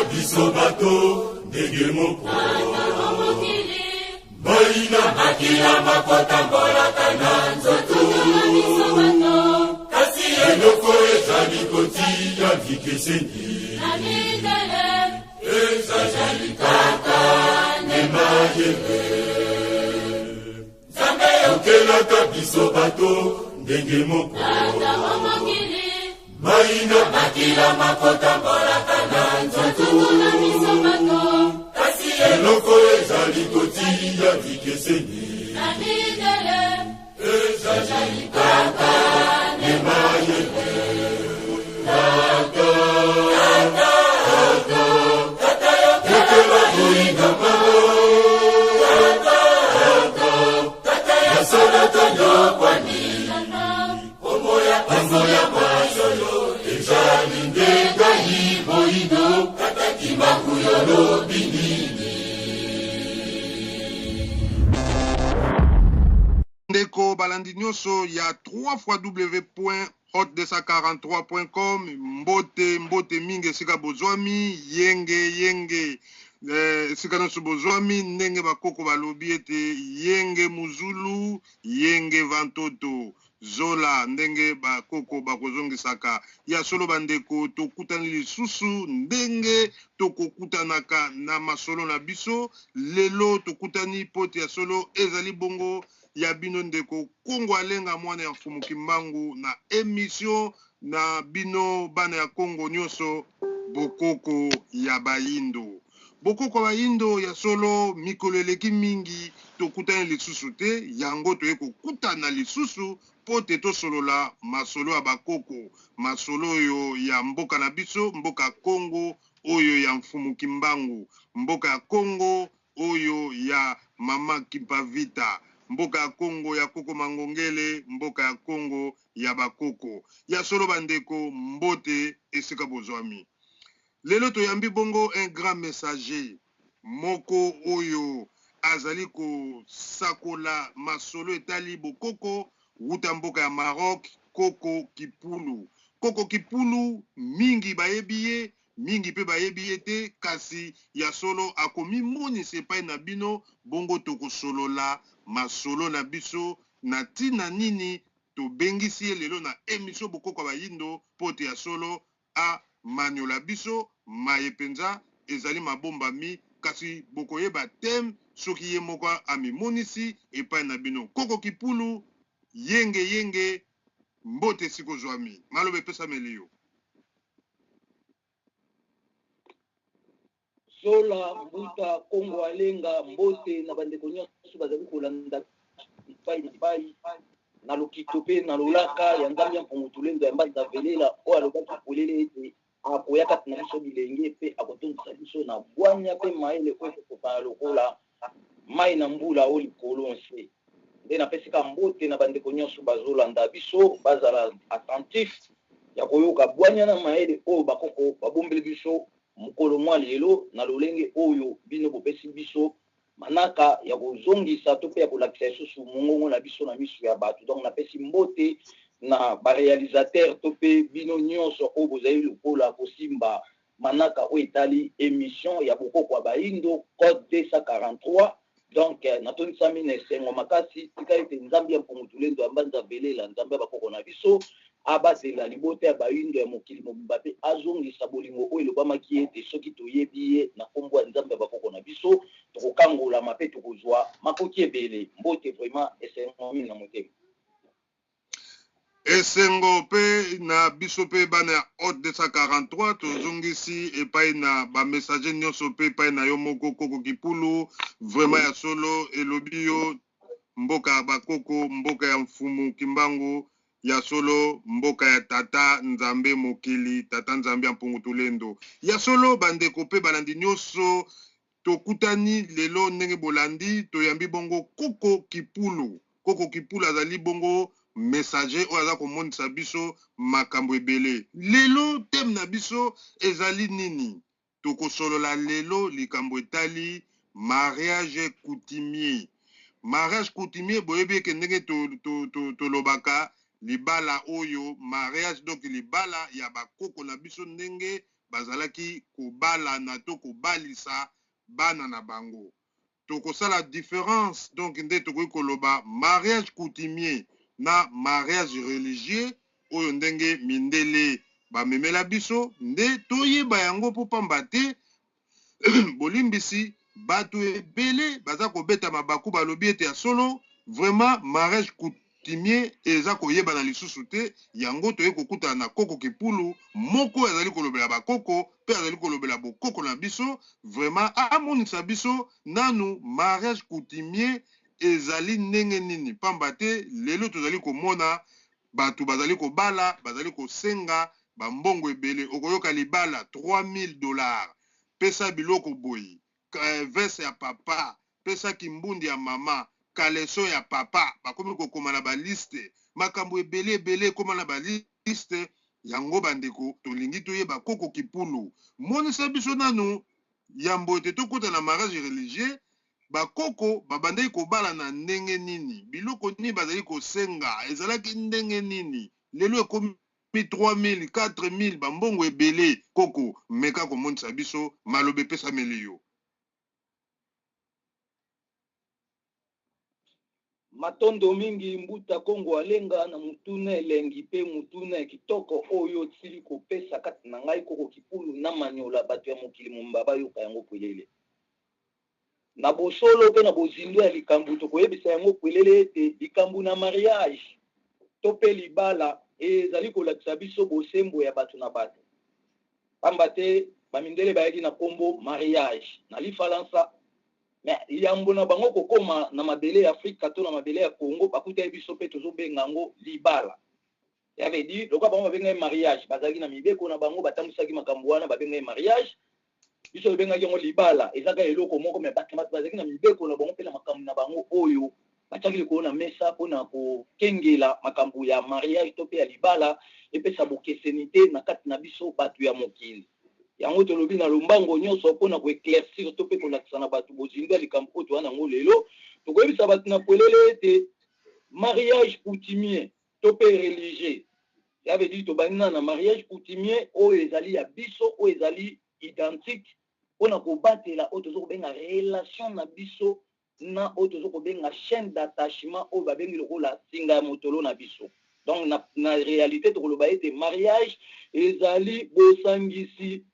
biso bato ndenge moko. Mai na makila makotambolaka na nzoto, kasi eloko ezali kotia bikeseni ezali kaka nde mayele. Nzambe okelaka biso bato ndenge moko. Mai na makila makotambolaka na nzoto, kasi eloko ezali kotia bikeseni ezali kaka nde mayele. Tata, tata, tata, yokela boyinga mama. Tata, tata, yasolaka nyokwani. Kombo ya mayoyo ezali nde ngai moyindo. Tata Kimbangu yolobi nini? Ndeko balandi nyonso ya 3 fois w.hot243.com, mbote mbote mingi esika bozwami, yenge yenge esika nyonso bozwami, ndenge bakoko balobi ete yenge muzulu yenge vantoto zola, ndenge bakoko bakozongisaka. Ya solo bandeko, tokutani lisusu ndenge tokokutanaka na masolo na biso. Lelo tokutani pote ya solo ezali bongo ya bino ndeko Kongo Alenga mwana ya Mfumu Kimbangu na emission na bino bana ya Kongo nyonso, bokoko ya bayindo. Bokoko ya bayindo ya solo, mikolo eleki mingi tokutani lisusu te, yango toye kokutana lisusu po te tosolola masolo ya bakoko, masolo oyo ya mboka na biso, mboka Kongo oyo ya Mfumu Kimbangu, mboka ya Kongo oyo ya mama Kimpavita, mboka ya Kongo ya koko Mangongele, mboka ya Kongo ya bakoko. Ya solo bandeko, mbote esika bozwami. Lelo toyambi bongo un grand messager moko oyo azali kosakola masolo etali bokoko wuta mboka ya Maroc, Koko Kipulu. Koko Kipulu mingi bayebi ye, mingi pe bayebi ye te, kasi ya solo akomimonisa epai na bino, bongo tokosolola masolo na biso na tina nini tobengisi ye lelo na emission Bokoko ya Bayindo, po te ya solo amanyola biso maye penza ezali mabombami, kasi bokoyeba thème soki ye moko amimonisi epai na bino. Koko Kipulu, yenge yenge, mbote esika ozwami, maloba epesameli yo. Zola Mbuta Kongo Alenga, mbote na bandeko nyonso bazali kolanda bipai na bipai na lokito mpe na lolaka ya Nzambe ya Mpungu Tulendo ya Mbanza Velela, oyo alobaki polele ete akoya kati na biso bilenge mpe akotondisa biso na bwanya mpe mayele oyo ekokokana lokola mai na mbula o likolo nse. Nde napesi ka mbote na bandeko nyonso bazolanda biso, bazala attentif ya koyoka bwanya na mayele oyo bakoko babombeli biso mokolo mwa lelo, na lolenge oyo bino bopesi biso manaka ya kozongisa to mpe ya kolakisa lisusu mongongo na biso na miso ya bato. Donc napesi mbote na ba réalisateur to mpe bino nyonso oyo bozali lokola kosimba manaka oyo etali émission ya bokoko ya bayindo code 243. Donc natondisami na esengo makasi, tika ete Nzambe ya Mpungu Tulendo ya Mbanza Velela, Nzambe ya bakoko na biso, abatela libota ya bayindo ya mokili mobimba mpe azongisa bolingo oyo elobamaki ete soki toyebi ye na nkombo ya Nzambe ya bakoko na biso, tokokangolama mpe tokozwa makoki ebele. Mbote, vraiment esengo mingi na motema. Esengo pe na biso pe bana ya Haute 243 tozongisi epai na ba messager nyonso pe epai na yo moko Koko Kipulu, vraiment ya solo elobi yo mboka ya bakoko, mboka ya Mfumu Kimbangu, ya solo mboka ya tata Nzambe mokili, tata Nzambe ya Mpungu Tulendo. Ya solo bandeko pe balandi nyonso tokutani lelo ndenge bolandi, toyambi bongo Koko Kipulu. Koko Kipulu azali bongo messager oyo aza komonisa biso makambo ebele. Lelo thème na biso ezali nini? Tokosolola lelo likambo etali mariage coutumier. Mariage coutumier, boyebi eke ndenge tolobaka libala oyo mariage, donc libala ya bakoko na biso ndenge bazalaki kobalana to kobalisa bana na bango. Tokosala difference donc nde tokoki koloba mariage coutumier na mariage religieux oyo ndenge mindele bamemela biso nde toyeba yango mpo pamba te bolimbisi bato ebele baza kobeta mabaku balobi ete ya solo vraiment mariage coutumier eza koyebana lisusu te. Yango toye kokutana na Koko Kipulu moko oyo azali kolobela bakoko mpe azali kolobela bokoko na biso, vraiment amonisa biso nanu mariage coutumier ezali ndenge nini, pamba te lelo tozali komona bato bazali kobala bazali kosenga bambongo ebele. Okoyoka libala 3000 $, pesa biloko boye, veste ya papa, pesa kimbundi ya mama, caleçon ya papa. Bakomi kokoma na baliste makambo ebele ebele ekóma na baliste yango. Bandeko, tolingi toyeba Koko Kipulu monisa biso nanu yambo ete tokɔta na mariage religieux, bakoko babandaki kobala na ndenge nini, biloko nini bazali kosenga, ezalaki ndenge nini. Lelo ekomi 3000, 4000, bambongo ebele. Koko, meka komonisa biso, maloba epesameli yo. Matondo mingi, Mbuta Kongo Alenga, na mutuna elengi mpe mutuna ya kitoko oyo otili kopesa kati na ngai Koko Kipulu na manyola bato ya mokili momba bayoka yango pwelele. Na bosolo mpe na bozindo ya likambo, tokoyebisa yango pwelele ete likambo na mariage to mpe libala ezali kolakisa biso bosembo ya bato na bato, pamba te bamindele bayaki na nkombo mariage na lifalansa. Mais yambo na bango kokóma na mabele ya Afrika to na mabele ya Congo, bakutaki biso mpe tozobenga yango libala. Ya veut dire, lokola bango babengaki mariage, bazalaki na mibeko na bango, batambwisaki makambo wana, babengaki mariage, biso tobengaki yango libala. Ezaka eloko moko, mais bato bazalaki na mibeko na bango mpe na makambo na bango oyo batiaki likolo na mesa mpona kokengela makambo ya mariage to mpe ya libala, epesa bokeseni te na kati na biso bato ya mokili. Yango tolobi na lombango nyonso mpona koéclaircir to mpe kolakisa na bato bozindo ya likambo oyo toza nango lelo. Tokoyebisa bato na polele ete mariage coutumier to mpe religieux, ya veut dire tobandi na mariage coutumier oyo ezali ya biso, oyo ezali identique mpona kobatela oyo toza kobenga relation na biso na oyo toza kobenga chaîne d'attachement, oyo babengi lokola singa ya motolo na biso. Donc na réalité, tokoloba ete mariage ezali bosangisi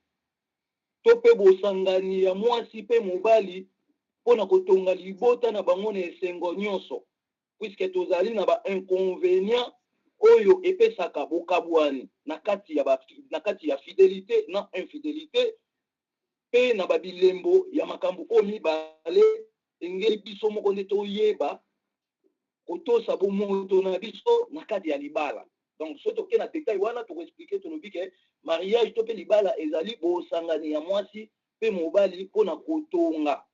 to mpe bosangani ya mwasi mpe mobali mpona kotonga libota na bango na esengo nyonso, puisque tozali na bainconvénient oyo epesaka bokabwani na kati ya fidélité na infidélité mpe na babilembo ya makambo oyo mibale. Engeli biso moko nde toyeba kotosa bomoto na biso na kati ya libala. Donc soki toke na détail wana, tokoexpliquer. Tolobi ke mariage to mpe libala ezali bosangani ya mwasi mpe mobali mpona kotonga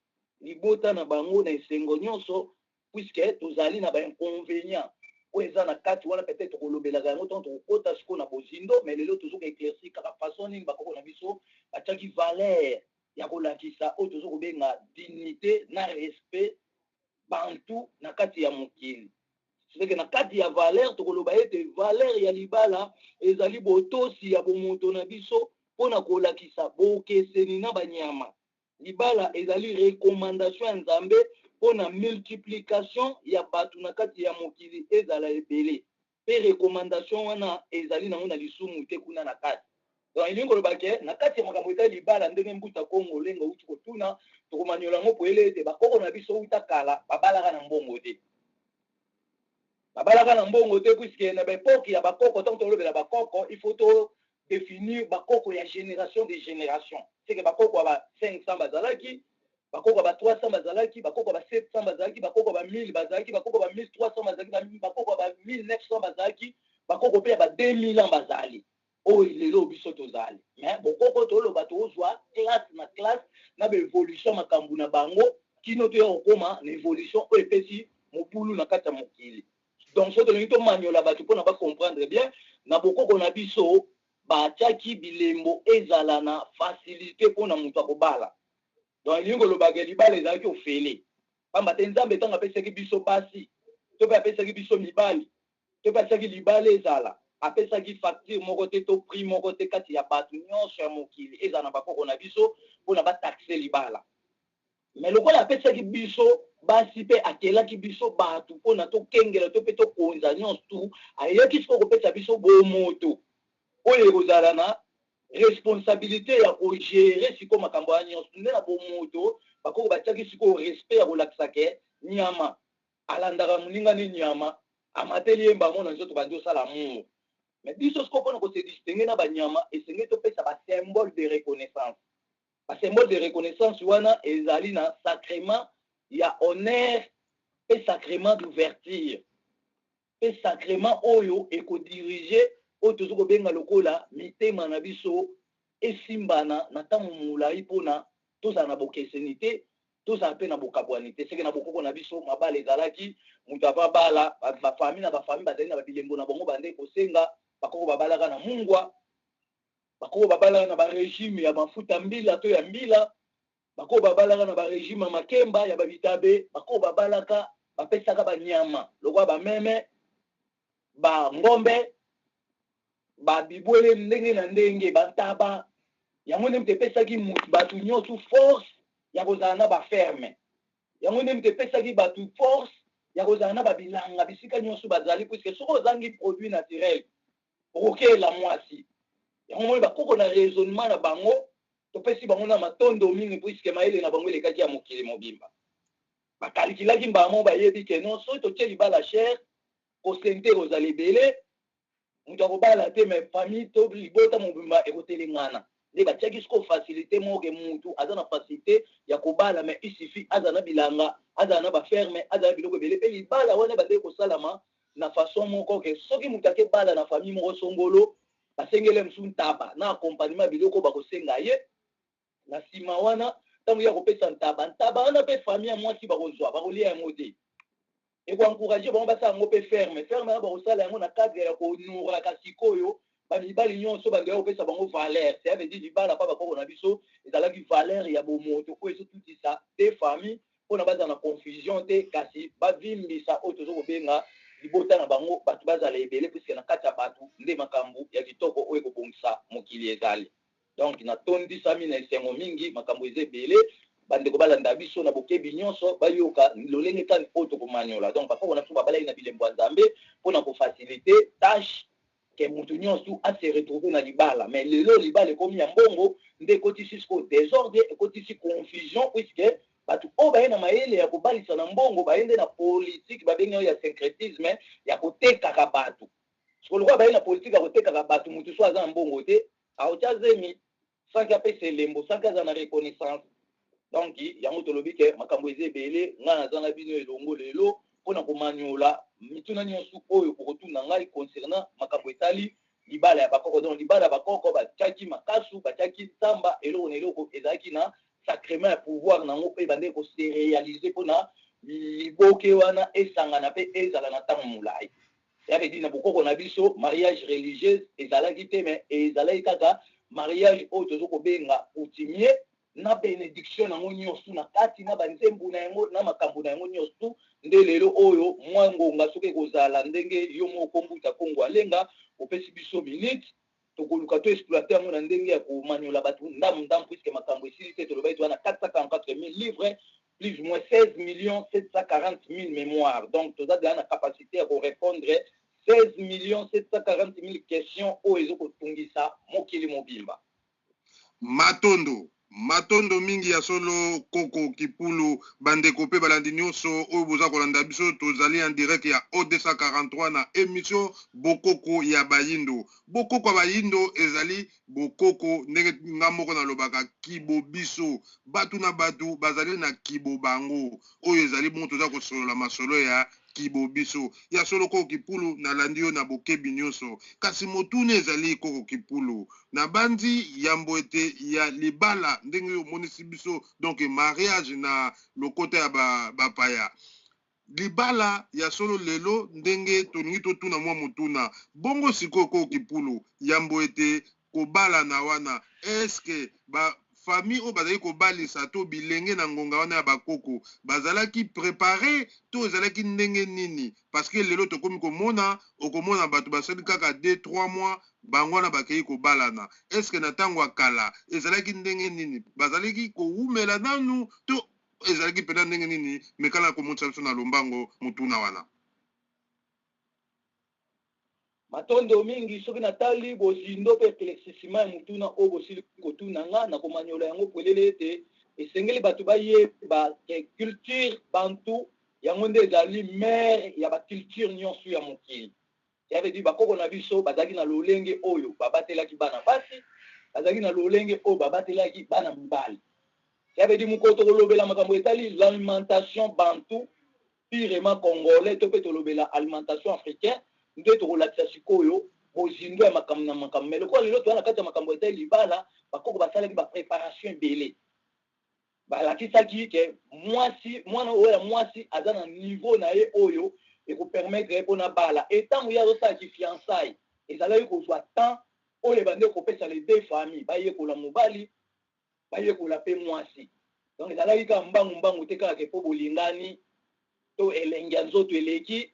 libota na bango na esengo nyonso, puisque tozali na bainconvénient oyo eza na kati wana. Peut-être tokolobelaka yango ntango tokokota sikoyo na bozindo, mais lelo tozoka éclaircir kaka façon nini bakoko na biso batiaki valeur ya kolakisa oyo toza kobenga dignité na respect bantu na kati ya mokili. C'est na kati ya valeur, tokoloba ete valeur ya libala ezali botosi ya bomoto na biso mpona kolakisa bokeseni na banyama. Libala ezali recommandation ya Nzambe mpona multiplication ya bato na kati ya mokili ezala ebele, mpe recommandation wana ezali nango na lisumu te kuna na kati. Donc elingi koloba ke na kati ya makambo etali libala, ndenge Mbuta Kongo Olenga outi kotuna, tokomaniola yango poyele ete bakoko na biso uta kala babalaka na mbongo te, babalaka na mbongo te, puisque na baépoque ya bakoko, ntango tolobela bakoko, il faut to définir bakoko ya génération de génération. C'est que bakoko ya ba 500 bazalaki, bakoko ya ba 300 bazalaki, bakoko ya ba 700 bazalaki, bakoko ya ba 1000 bazalaki, bakoko ya ba 1300 bazalaki, bakoko ya ba 1900 bazalaki, bakoko mpe ya ba 2000 ans bazali, oyo lelo biso tozali. Mais bokoko toloba, tozwa classe na classe na baévolution makambo na bango kino toya kokóma na évolution oyo epesi mobulu na kati ya mokili. Donc so tolingi tomaniola bato mpona bacomprendre bien, na bokoko na biso batiaki bilembo ezala na facilité mpona moto akobala. Donc elingi kolobaka libala ezalaki ofele, pamba te Nzambe ntango apesaki biso basi to mpe apesaki biso mibali to mpe atiaki libala ezala. Apesaki facture moko te to prix moko te kati ya bato nyonso ya mokili, ezala na bakoko na biso, mpona bataxe libala. Mais lokola apesaki biso basi mpe akelaki biso bato mpona tokengela to mpe tokonza nyonso tu, ayaki sikoyo kopesa biso bomoto oyo ekozala na responsabilité ya kogérer sikoyo makambo wana nyonso. Nde na bomoto bakoko batiaki sikoyo respect ya kolakisa ke nyama alandaka moninga, ne nyama amateli ye mbamo na nzoto, bandi osala amour. Mais biso sikoyo, mpona kose distinguer na banyama, esengeli topesa basymbole de reconnaissance. Basymbole de reconnaissance wana ezali na sacrement ya honneur mpe sacrement d'ouverture mpe sacrement oyo ekodiriger oyo toza kobenga lokola mitema na biso esimbana na ntango molai, mpona tozala na bokeseni te, tozala mpe na bokabwani te. Seke na bokoko na biso, mabala ezalaki moto ava bala, bafamille na bafamille bazali na babilembo na bango bande kosenga. Bakoko babalaka na mungwa, bakoko babalaka na barégime ya mafuta mbila to ya mbila, bakoko babalaka na barégime ya makemba ya babitabe, bakoko babalaka, bapesaka banyama lokola bameme, bangombe, babibwele ndenge na ndenge, bantaba. Yango nde moto epesaki bato nyonso force ya kozala na baferme. Yango nde moto epesaki bato force ya kozala na babilanga bisika nyonso bazali, puisque soki ozangi produit naturel, okokeyela mwasi. Yango moni bakoko na raisonnement na bango, topesi bango na matondo mingi, puisque mayele na bango elekaki ya mokili mobimba. Bakalikilaki mbala moko, bayebi ke non, soki totie libala cher, kosente kozala ebele, moto akobala te, mais famille to libota mobimba ekotelengana. Nde batiaki sikoyo facilité moko ke mutu aza na facilité ya kobala, mais il suffit aza na bilanga, azala na baferme, azala na biloko ebele. Mpe libala wana bandeki kosalama na façon moko ke soki moto akebala na famille moko songolo, basengeli mosusu ntaba na accompagnement ya biloko bakosenga ye na nsima wana. Ntango ya kopesa ntaba, ntaba wana mpe famille ya mwasi bakozwa, bakolia yango te, ekoencourager bango basala yango mpe ferme. Ferme wana bakosala yango na cadre ya kohonoraka sikoyo bamibali nyonso bando ya kopesa bango valeur. Ça veut dire libala mpa bakoko na biso ezalaki valeur ya bomoto oyo ezotutisa te famille mpona bazala na confusion te, kasi bavimbisa oyo toza kobenga libota na bango, bato bazala ebele, puisque na kati ya bato nde makambo ya kitoko oyo ekobongisa mokili ezali. Donc natondisami na esengo mingi, makambo eza ebele. Bandeko balanda biso na bokebi nyonso, bayoka lolenge kani oyo tokomaniola. Donc bakoko na biso babalaki na bilembo ya Nzambe mpona kofaciliter tâche ke motu nyonso ase retrouve na libala. Mais lelo libala ekomi ya mbongo, nde ekotisi sikoyo désordre, ekotisi confusion, puisque bato oyo baye na mayele ya kobalisa na mbongo, baye nde na politike babengi oyo ya syncrétisme ya kotekaka bato. Sikoyo lokola baye na politike ya kotekaka bato, motu so aza na mbongo te, aotya zemi sans que apesa elembo, sans que aza na reconnaissance. Donc yango tolobi ke makambo eza ebele. Ngai naza na bino elongo lelo mpona komaniola mituna nyonso oyo bokotuna ngai concernant makambo etali libala ya bakoko. Donc libala ya bakoko, batiaki makasu, batiaki nsamba, eloko na eloko ezalaki na sacrement ya pouvoir nango mpe ebandeki kose réaliser mpona liboke wana esangana mpe ezala na ntango molai. Ça veut dire na bokoko na biso, mariage religieuse ezalaki te, mais ezalaki kaka mariage oyo toza kobenga coutumier, na bénédiction nango nyonso na kati, na banzembu na yango, na makambo na yango nyonso. Nde lelo oyo mwa ngonga soki ekozala ndenge yo moko Mbuta Kongo Alenga opesi biso minute, tokoluka to exploiter yango na ndenge ya komaniola bato ndambu ndambu, puisque makambo esili te. Tolobaki toza na 444 000 livres, plus ou moins 16 millions 740 000 mémoires. Donc toza deja na capacité ya korépondre 16 millions 740 000 questions oyo ezokotungisa mokili mobimba. Matondo, matondo mingi ya solo, Koko Kipulu. Bandeko mpe balandi nyonso oyo boza kolanda biso, tozali en direct ya O243 na émission Bokoko ya Bayindo. Bokoko ya Bayindo ezali bokoko ndenge nga moko nalobaka kibo biso. Bato na bato bazali na kibo bango oyo ezali bongo. Toza kosolola masolo ya kibo biso ya solo. Koko Kipulu, nalandi yo na bokebi nyonso, kasi motuna ezali, Koko Kipulu, nabandi yambo ete ya libala ndenge oyo omonisi biso, donc mariage na lokota ya bapaya, libala ya solo lelo, ndenge tolingi totuna mwa motuna bongo sikoyo, Koko Kipulu, yambo ete kobalana wana, eske ba Famille oyo bazali kobalisa to bilenge na ngonga wana ya bakoko bazalaki prepare to ezalaki ndenge nini? Parce que lelo tokomi komona, okomona bato basali kaka 2 3 mois, bango wana bakei kobalana. Est ce que na ntango ya kala ezalaki ndenge nini? Bazalaki kowumela nanu to ezalaki mpenza ndenge nini? Mekana komonisa biso na lombango motuna wana. Matondo mingi. Soki natali bozindo mpe éclaircissement ya motuna oyo bosili kotuna nga, nakomanyola yango polele ete esengeli bato bayeba ke culture bantu yango nde ezali mère ya baculture nyonso ya mokili. Ça veut dire bakoko na biso bazalaki na lolenge oyo babatelaki bana basi, bazalaki na lolenge oyo babatelaki bana mibali. Ça veut dire mokolo tokolobela makambo etali l'alimentation bantu purement congolais to mpe tolobela alimentation africain, nde tokolakisa sikoyo bozindo ya makambo na makambo. Mais lokola lelo toza na kati ya makambo etali libala, bakoko basalaki bapréparation ebele. Balakisaki ke mwasi, mwana oyo ya mwasi aza na niveau na ye oyo ekopermettre ye mpona bala. E ntango ye azosalaki fiançailles, ezalaki kozwa temps oyo ebandi kopesa les deux familles bayekola mobali, bayekola mpe mwasi. Donc ezalaki kaka mbangu mbangu te, kaka ke mpo bolingani to elengi ya nzoto eleki,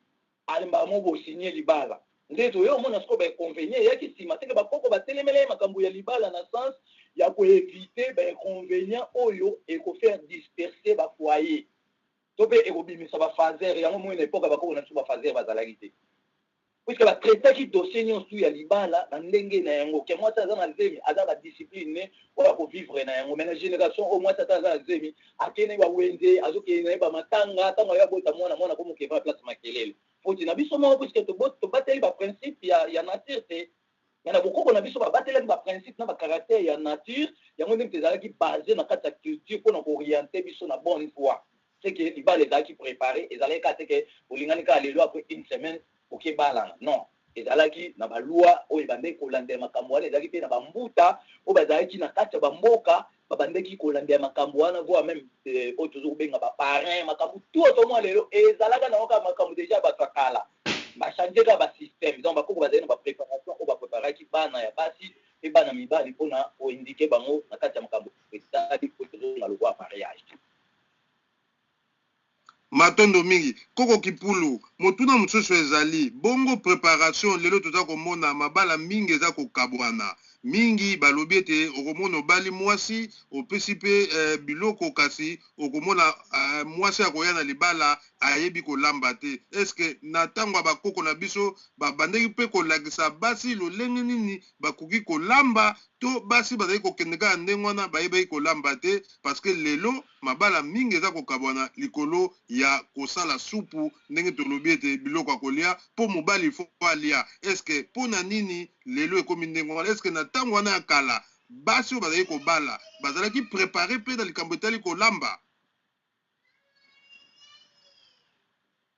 alemba mo bosinye libala. Nde toye omona sikoyo bainconvénient eyaki nsima teke bakoko batelemela ye makambo ya libala na sens ya koéviter bainconvénient oyo ekofaire disperser bafoyer to mpe ekobimisa bafaser. Yango moi na époque ya bakoko na biso, bafaser bazalaki te, puisque batraitaki dossier nyonso ya libala na ndenge na yango, ke mwasi aza na zemi, aza badiscipline oyo akovivre na yango. Mais na génération oyo, mwasi ata aza na zemi, akende bawenze, azokende na ye bamatanga. Ntango ayo abota mwana, mwana komokeva place makelele, foti na biso moko, puisque tobateli baprincipe ya nature te. Mais na bokoko na biso babatelaki baprincipe na bacaractère ya nature. Yango ndenge ezalaki basé na kati ya culture mpona koorienter biso na bonne voie. C'est que libala ezalaki préparé, ezalaki kaka te ke olingani kaka lelo, après une semaine okebalana. Non, ezalaki na baloi oyo ebandeki kolandela makambo wana. Ezalaki mpe na bambuta oyo bazalaki na kati ya bamboka, babandeki kolandela makambo wana, voire même oyo toza kobenga baparrain. Makambo tu oyo tomona lelo ezalaka nango kaka makambo déjà bato ya kala bachange kaka basystème. Donc bakoko bazali na bapréparation oyo bapréparaki bana ya basi mpe bana mibali mpona koindike bango na kati ya makambo etali oyo tozonga lokwa mariage. Matondo mingi, koko Kipulu. Motuna mosusu ezali bongo préparation. Lelo toza komona mabala mingi eza kokabwana mingi. Balobi ete okomona obali mwasi, opesi mpe biloko, kasi okomona mwasi akoya na libala ayebi kolamba te. Est-ce na ntango ya bakoko na biso babandaki mpe kolakisa basi lolenge nini bakoki kolamba, to basi bazali kokende kaka ndenge wana, bayebaki kolamba te? Parce que lelo mabala mingi eza kokabwana likolo ya kosala supu, ndenge tolobi ete biloko ya kolia mpo mobali fo alia. Est-ce mpo na nini lelo ekomi ndenge wana? Est-ce na ntango wana ya kala basi oyo bazalaki kobala bazalaki préparé mpe na likambo etali kolamba?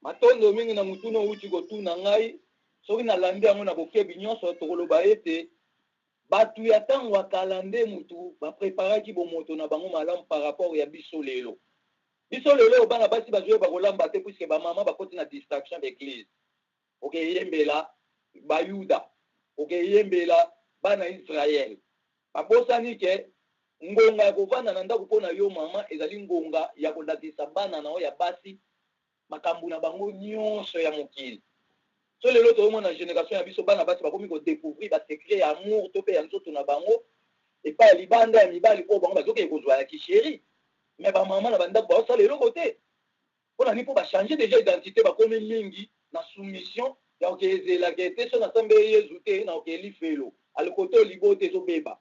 Matondo mingi na motuna outi kotuna ngai. Soki nalandi yango na bokebi nyonso, tokoloba ete bato ya ntango ya kala nde mutu bapreparaki bomoto na bango malamu par rapport ya biso lelo. Biso lelo bana basi bazoyeba kolamba te, puisque bamama bakoti na distraction d'église, okeyembela Bayuda, okeyembela bana Israele. Babosani ke ngonga ya kovanda na ndako mpo na yo mama ezali ngonga ya kolakisa bana na yo ya basi makambo na bango nyonso ya mokili. So lelo tozomona génération ya biso, bana basi bakomi kodécouvrir basecret ya amour to mpe ya nzoto na bango epai ya libanda ya mibali oyo bango bazokende kozwa ya kichéri. Mais bamama na bandako baosala eloko te. Mpo na nini? Mpo bachange déjà identité, bakomi mingi na soumission ya kokezelaka ete so nasambe Yezu te na okeli felo ale kote libota ezobeba,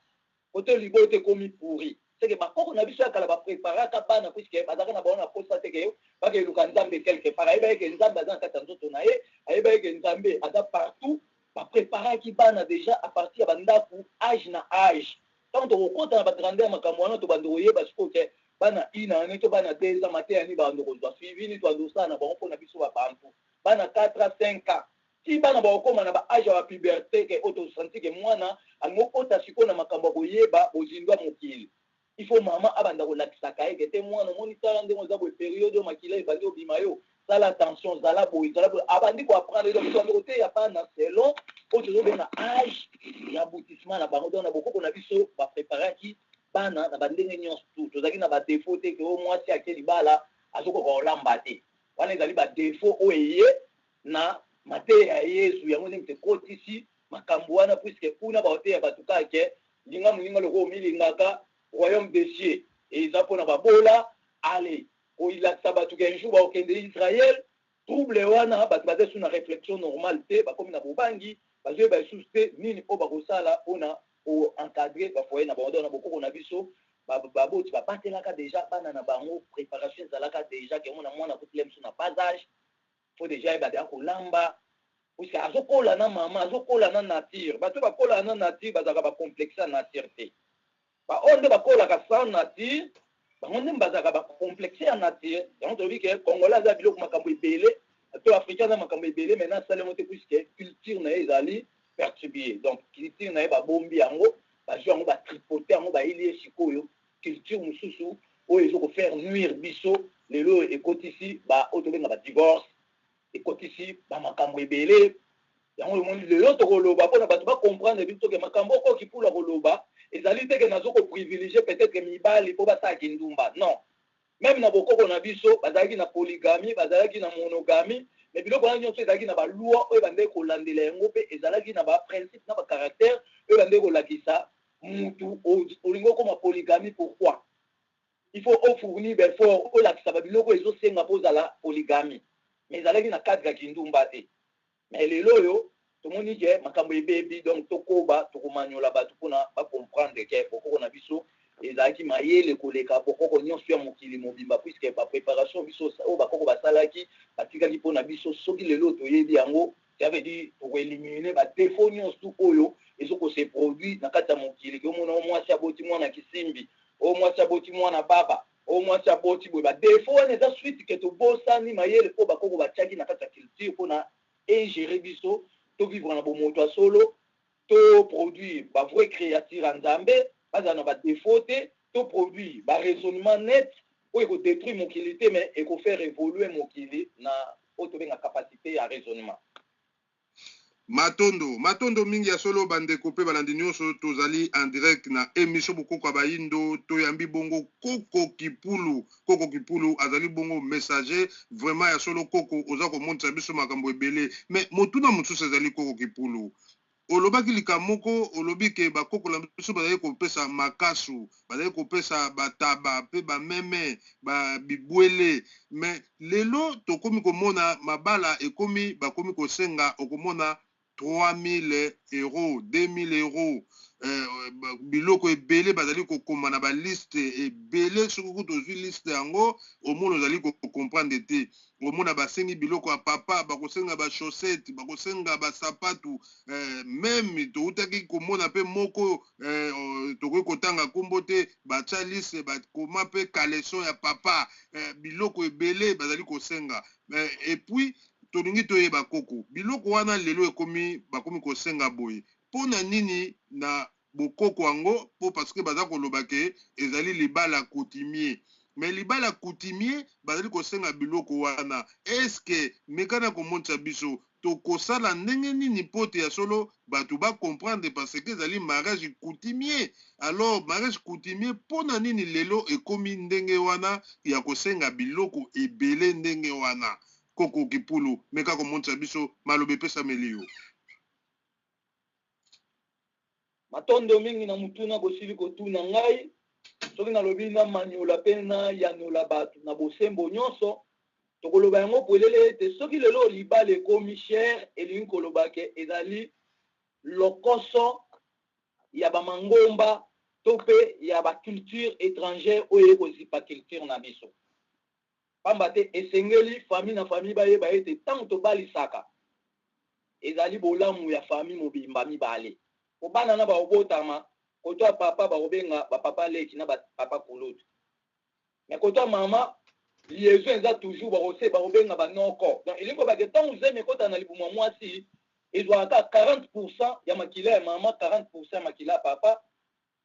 kote libota ekomi pourri. Seke bakoko na biso ya kala bapreparaka bana, puisque bazalaka na bango na posa te ke bakeluka Nzambe quelque part. Ayeba eke Nzambe aza na kati ya nzoto na ye, ayeba eke Nzambe aza partout. Bapreparaki bana déjà à partir ya bandako, âge na âge. Ntango tokokɔta na bagrandeur ya makambo wana, tobanda koyeba sikoyo ke bana ina ane to bana 2 ans, mateya nini babanda kozwa, suivi nini tobanda kosala na bango. Mpona biso babantu, bana 4 a 5 ans ti bana bakokóma na baâge ya bapuberté, ke oyo tosanti ke mwana alingi okɔta sikoyo na makambo ya koyeba bozindo ya mokili, il faut mama abanda kolakisaka ye ke te mwana, omoni, tala ndenge oza boye, période oyo makila ebandi obima yo, sala attention, zala boye, zala boye. Abandi koapprendre. Donc tobandi koteya bana selon oyo tozobenga âge ya aboutissement na bango. Donc na bokoko na biso bapreparaki. bana na bandenge nyonso tu. Tozalaki na badéfauts te ke o mwasi ake libala azokoka kolamba te. Wana ezali badéfauts oyo eye na mateya ya Yesu. Yango ndenge tekotisi makambo wana, puisque kuna baoteya bato kaka ke linga moninga lokola omilingaka, royaume des cieux eza mpona babola. Ale koyilakisa bato ke un jour bakokende Israel. Trouble wana, bato baza lisusu na réflexion normale te, bakomi na bobangi, bazoyeba lisusu te nini oyo bakosala mpona koencadrer bafoyer na bango. Donc na bokoko na biso, baboti babatelaka déjà bana na bango. Préparation ezalaka déjà ke mona mwana akotila biso na bas âge, faut déjà yeba deya kolamba, puisque azokola na mama, azokola na nature. Bato bakola na nature bazalaka bacomplexe ya nature te. Baoyo nde bakolaka sans nature, bango nde bazalaka bacomplexe ya nature. Yango tolobi ke Congolais aza biloko makambo ebele, to Africain aza makambo ebele, maintenant asali yango te, puisque culture na ye ezali perturbé. Donc culture na ye babombi yango, bazwi yango, batripote yango, bayeli ye sikoyo culture mosusu oyo ezokofaire nuire biso. Lelo oyo ekotisi oyo tobenga badivorce, ekotisi bamakambo ebele. Yango omoni lelo tokoloba mpona bato bacomprendre biso ke makambo okoki mpula koloba ezali te ke nazo koprivilégier peut-être mibali mpo basalaki ndumba. Non, même na bokoko na biso bazalaki na polygamie, bazalaki na monogamie, mais biloko wana nyonso ezalaki na baloi oyo bandeki kolandela yango, mpe ezalaki na baprincipe na bacaractère oyo bandeki kolakisa mutu. Olingi okoma polygamie, pourquoi? Il faut ofournir baeffort, olakisa babiloko ezosenga mpo ozala polygamie, mais ezalaki na cadre ya kindumba te. Mais lelo oyo tomoni ke makambo ebebi. Donc tokoba, tokomanyola bato mpona bacomprendre ke bokoko na biso ezalaki mayele koleka bokoko nyonso ya mokili mobimba, puisque bapréparation biso oyo bakoko basalaki, batikaki mpona biso, soki lelo toyebi yango, ça veut dire tokoéliminer badéfauts nyonso oyo ezokose produire na kati ya mokili, ke omona o mwasi aboti mwana kisimbi, o mwasi aboti mwana baba, o mwasi aboti boye. Badéfauts wana eza suite ke tobosani mayele oyo bakoko batiaki na kati ya culture mpona egérer biso, tovivre na bomoto ya solo, toproduire bavrai créature ya Nzambe, bazala na badéfauts te, toproduire baraisonnement net oyo ekodétruire mokili te, mais ekofaire évoluer mokili na oyo tobenga capacité ya raisonnement. Matondo, matondo mingi ya solo. Bandeko mpe balandi nyonso, tozali en direct na émission Bokoko ya Bayindo. Toyambi bongo Koko Kipulu. Koko Kipulu azali bongo messager vraiment ya solo. Koko, oza komonisa biso makambo ebele, mais motuna mosusu ezali: Koko Kipulu, olobaki likambo moko, olobi ke bakoko na biso bazali kopesa makasu, bazali kopesa bataba mpe bameme, babibwele, mais lelo tokomi komona mabala ekomi, bakomi kosenga, okomona 3000 euros, 2000 euros, biloko ebele bazali kokoma na baliste ebele. Soki kutu ozwi liste yango, omona ozali kocomprendre te. Omona basengi biloko ya papa, bakosenga bachaussette, bakosenga basapatu. Même toutaki komona mpe moko, tokoki kotanga nkombo te, batya liste, bakoma mpe caleçon ya papa, biloko ebele bazali kosenga. Et puis tolingi toyeba, koko, biloko wana lelo ekomi, bakomi kosenga boye mpo na nini na bokoko yango? Mpo parce que baza koloba ke ezali libala coutumier, mais libala coutumier bazali kosenga biloko wana. Est-ce mekana komonisa biso tokosala ndenge nini mpo te ya solo bato bacomprendre? Parce que ezali mariage coutumier. Alors mariage coutumier, mpo na nini lelo ekomi ndenge wana ya kosenga biloko ebele ndenge wana? Koko Kipulu, meka komonisa biso, maloba epesameli yo. Matondo mingi na mutuna bosili kotuna ngai. Soki nalobi namanyola mpe nayanola bato na bosembo nyonso, tokoloba yango polele ete soki lelo libala ekomi cher, elingi koloba ke ezali lokoso ya bamangomba to mpe ya baculture étrangère oyo ekozipa culture na biso. Pamba te esengeli famille na famille bayeba ete ntango tobalisaka, ezali bolamu ya famille mobimba mibale. Po bana na bakobotama, koto ya papa bakobenga bapapa leki na bapapa kulutu, mais koto ya mama liaison eza toujours bakose bakobenga banoko. Donc elingi kobake ntango zemi ekota na libumu ya mwasi, ezwaka 40% ya makila ya mama, 40% ya makila ya papa,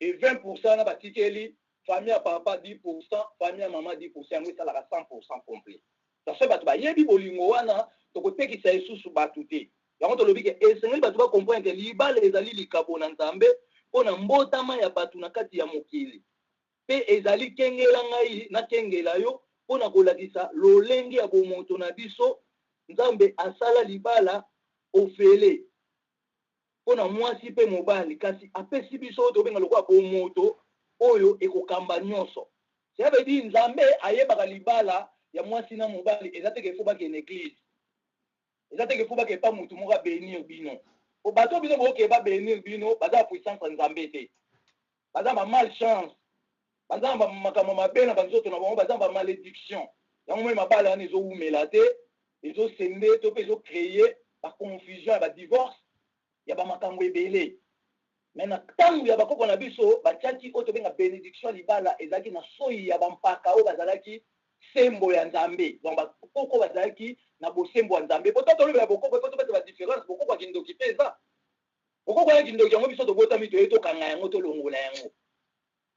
et 20% na batikeli famille ya papa, 10% famille ya mama, 10%. Yango esalaka 100% complet. Soki bato bayebi bolingo wana, tokotekisa lisusu bato te. Yango tolobi ke esengeli bato bacomprendre ke libala ezali likabo na Nzambe mpo na mbotama ya bato na kati ya mokili. Mpe ezali kengela ngai nakengela yo mpo na kolakisa lolenge ya bomoto na biso. Nzambe asala libala ofele mpo na mwasi mpe mobali, kasi apesi biso oyo tobenga lokola bomoto oyo ekokamba nyonso. Cela veut dire Nzambe ayebaka libala ya mwasi na mobali eza te ke faut bakende eglise. Eza te ke faut bakende pa mutu moko a benir bino. Po bato bino bokende ba benir bino baza na puissance ya Nzambe te. Baza ba malchance, baza na makambo mabe na banzoto na bango, baza na ba malediction. Yango moi mabala wana ezowumela te, ezosende to mpe ezocreye ba confusion ya ba divorce ya ba makambo ebele. Mais na ntango ya bakoko na biso batiaki oyo tobenga benediction ya libala ezalaki na soyi ya bampaka oyo bazalaki sembo ya Nzambe. Donc bakoko bazalaki na bosembo ya Nzambe. Po tolobela bokoko, po topesa ba difference, bokoko ya kindoki mpe eza. Bokoko ya kindoki yango biso tobotami toye tokanga yango tolongola yango.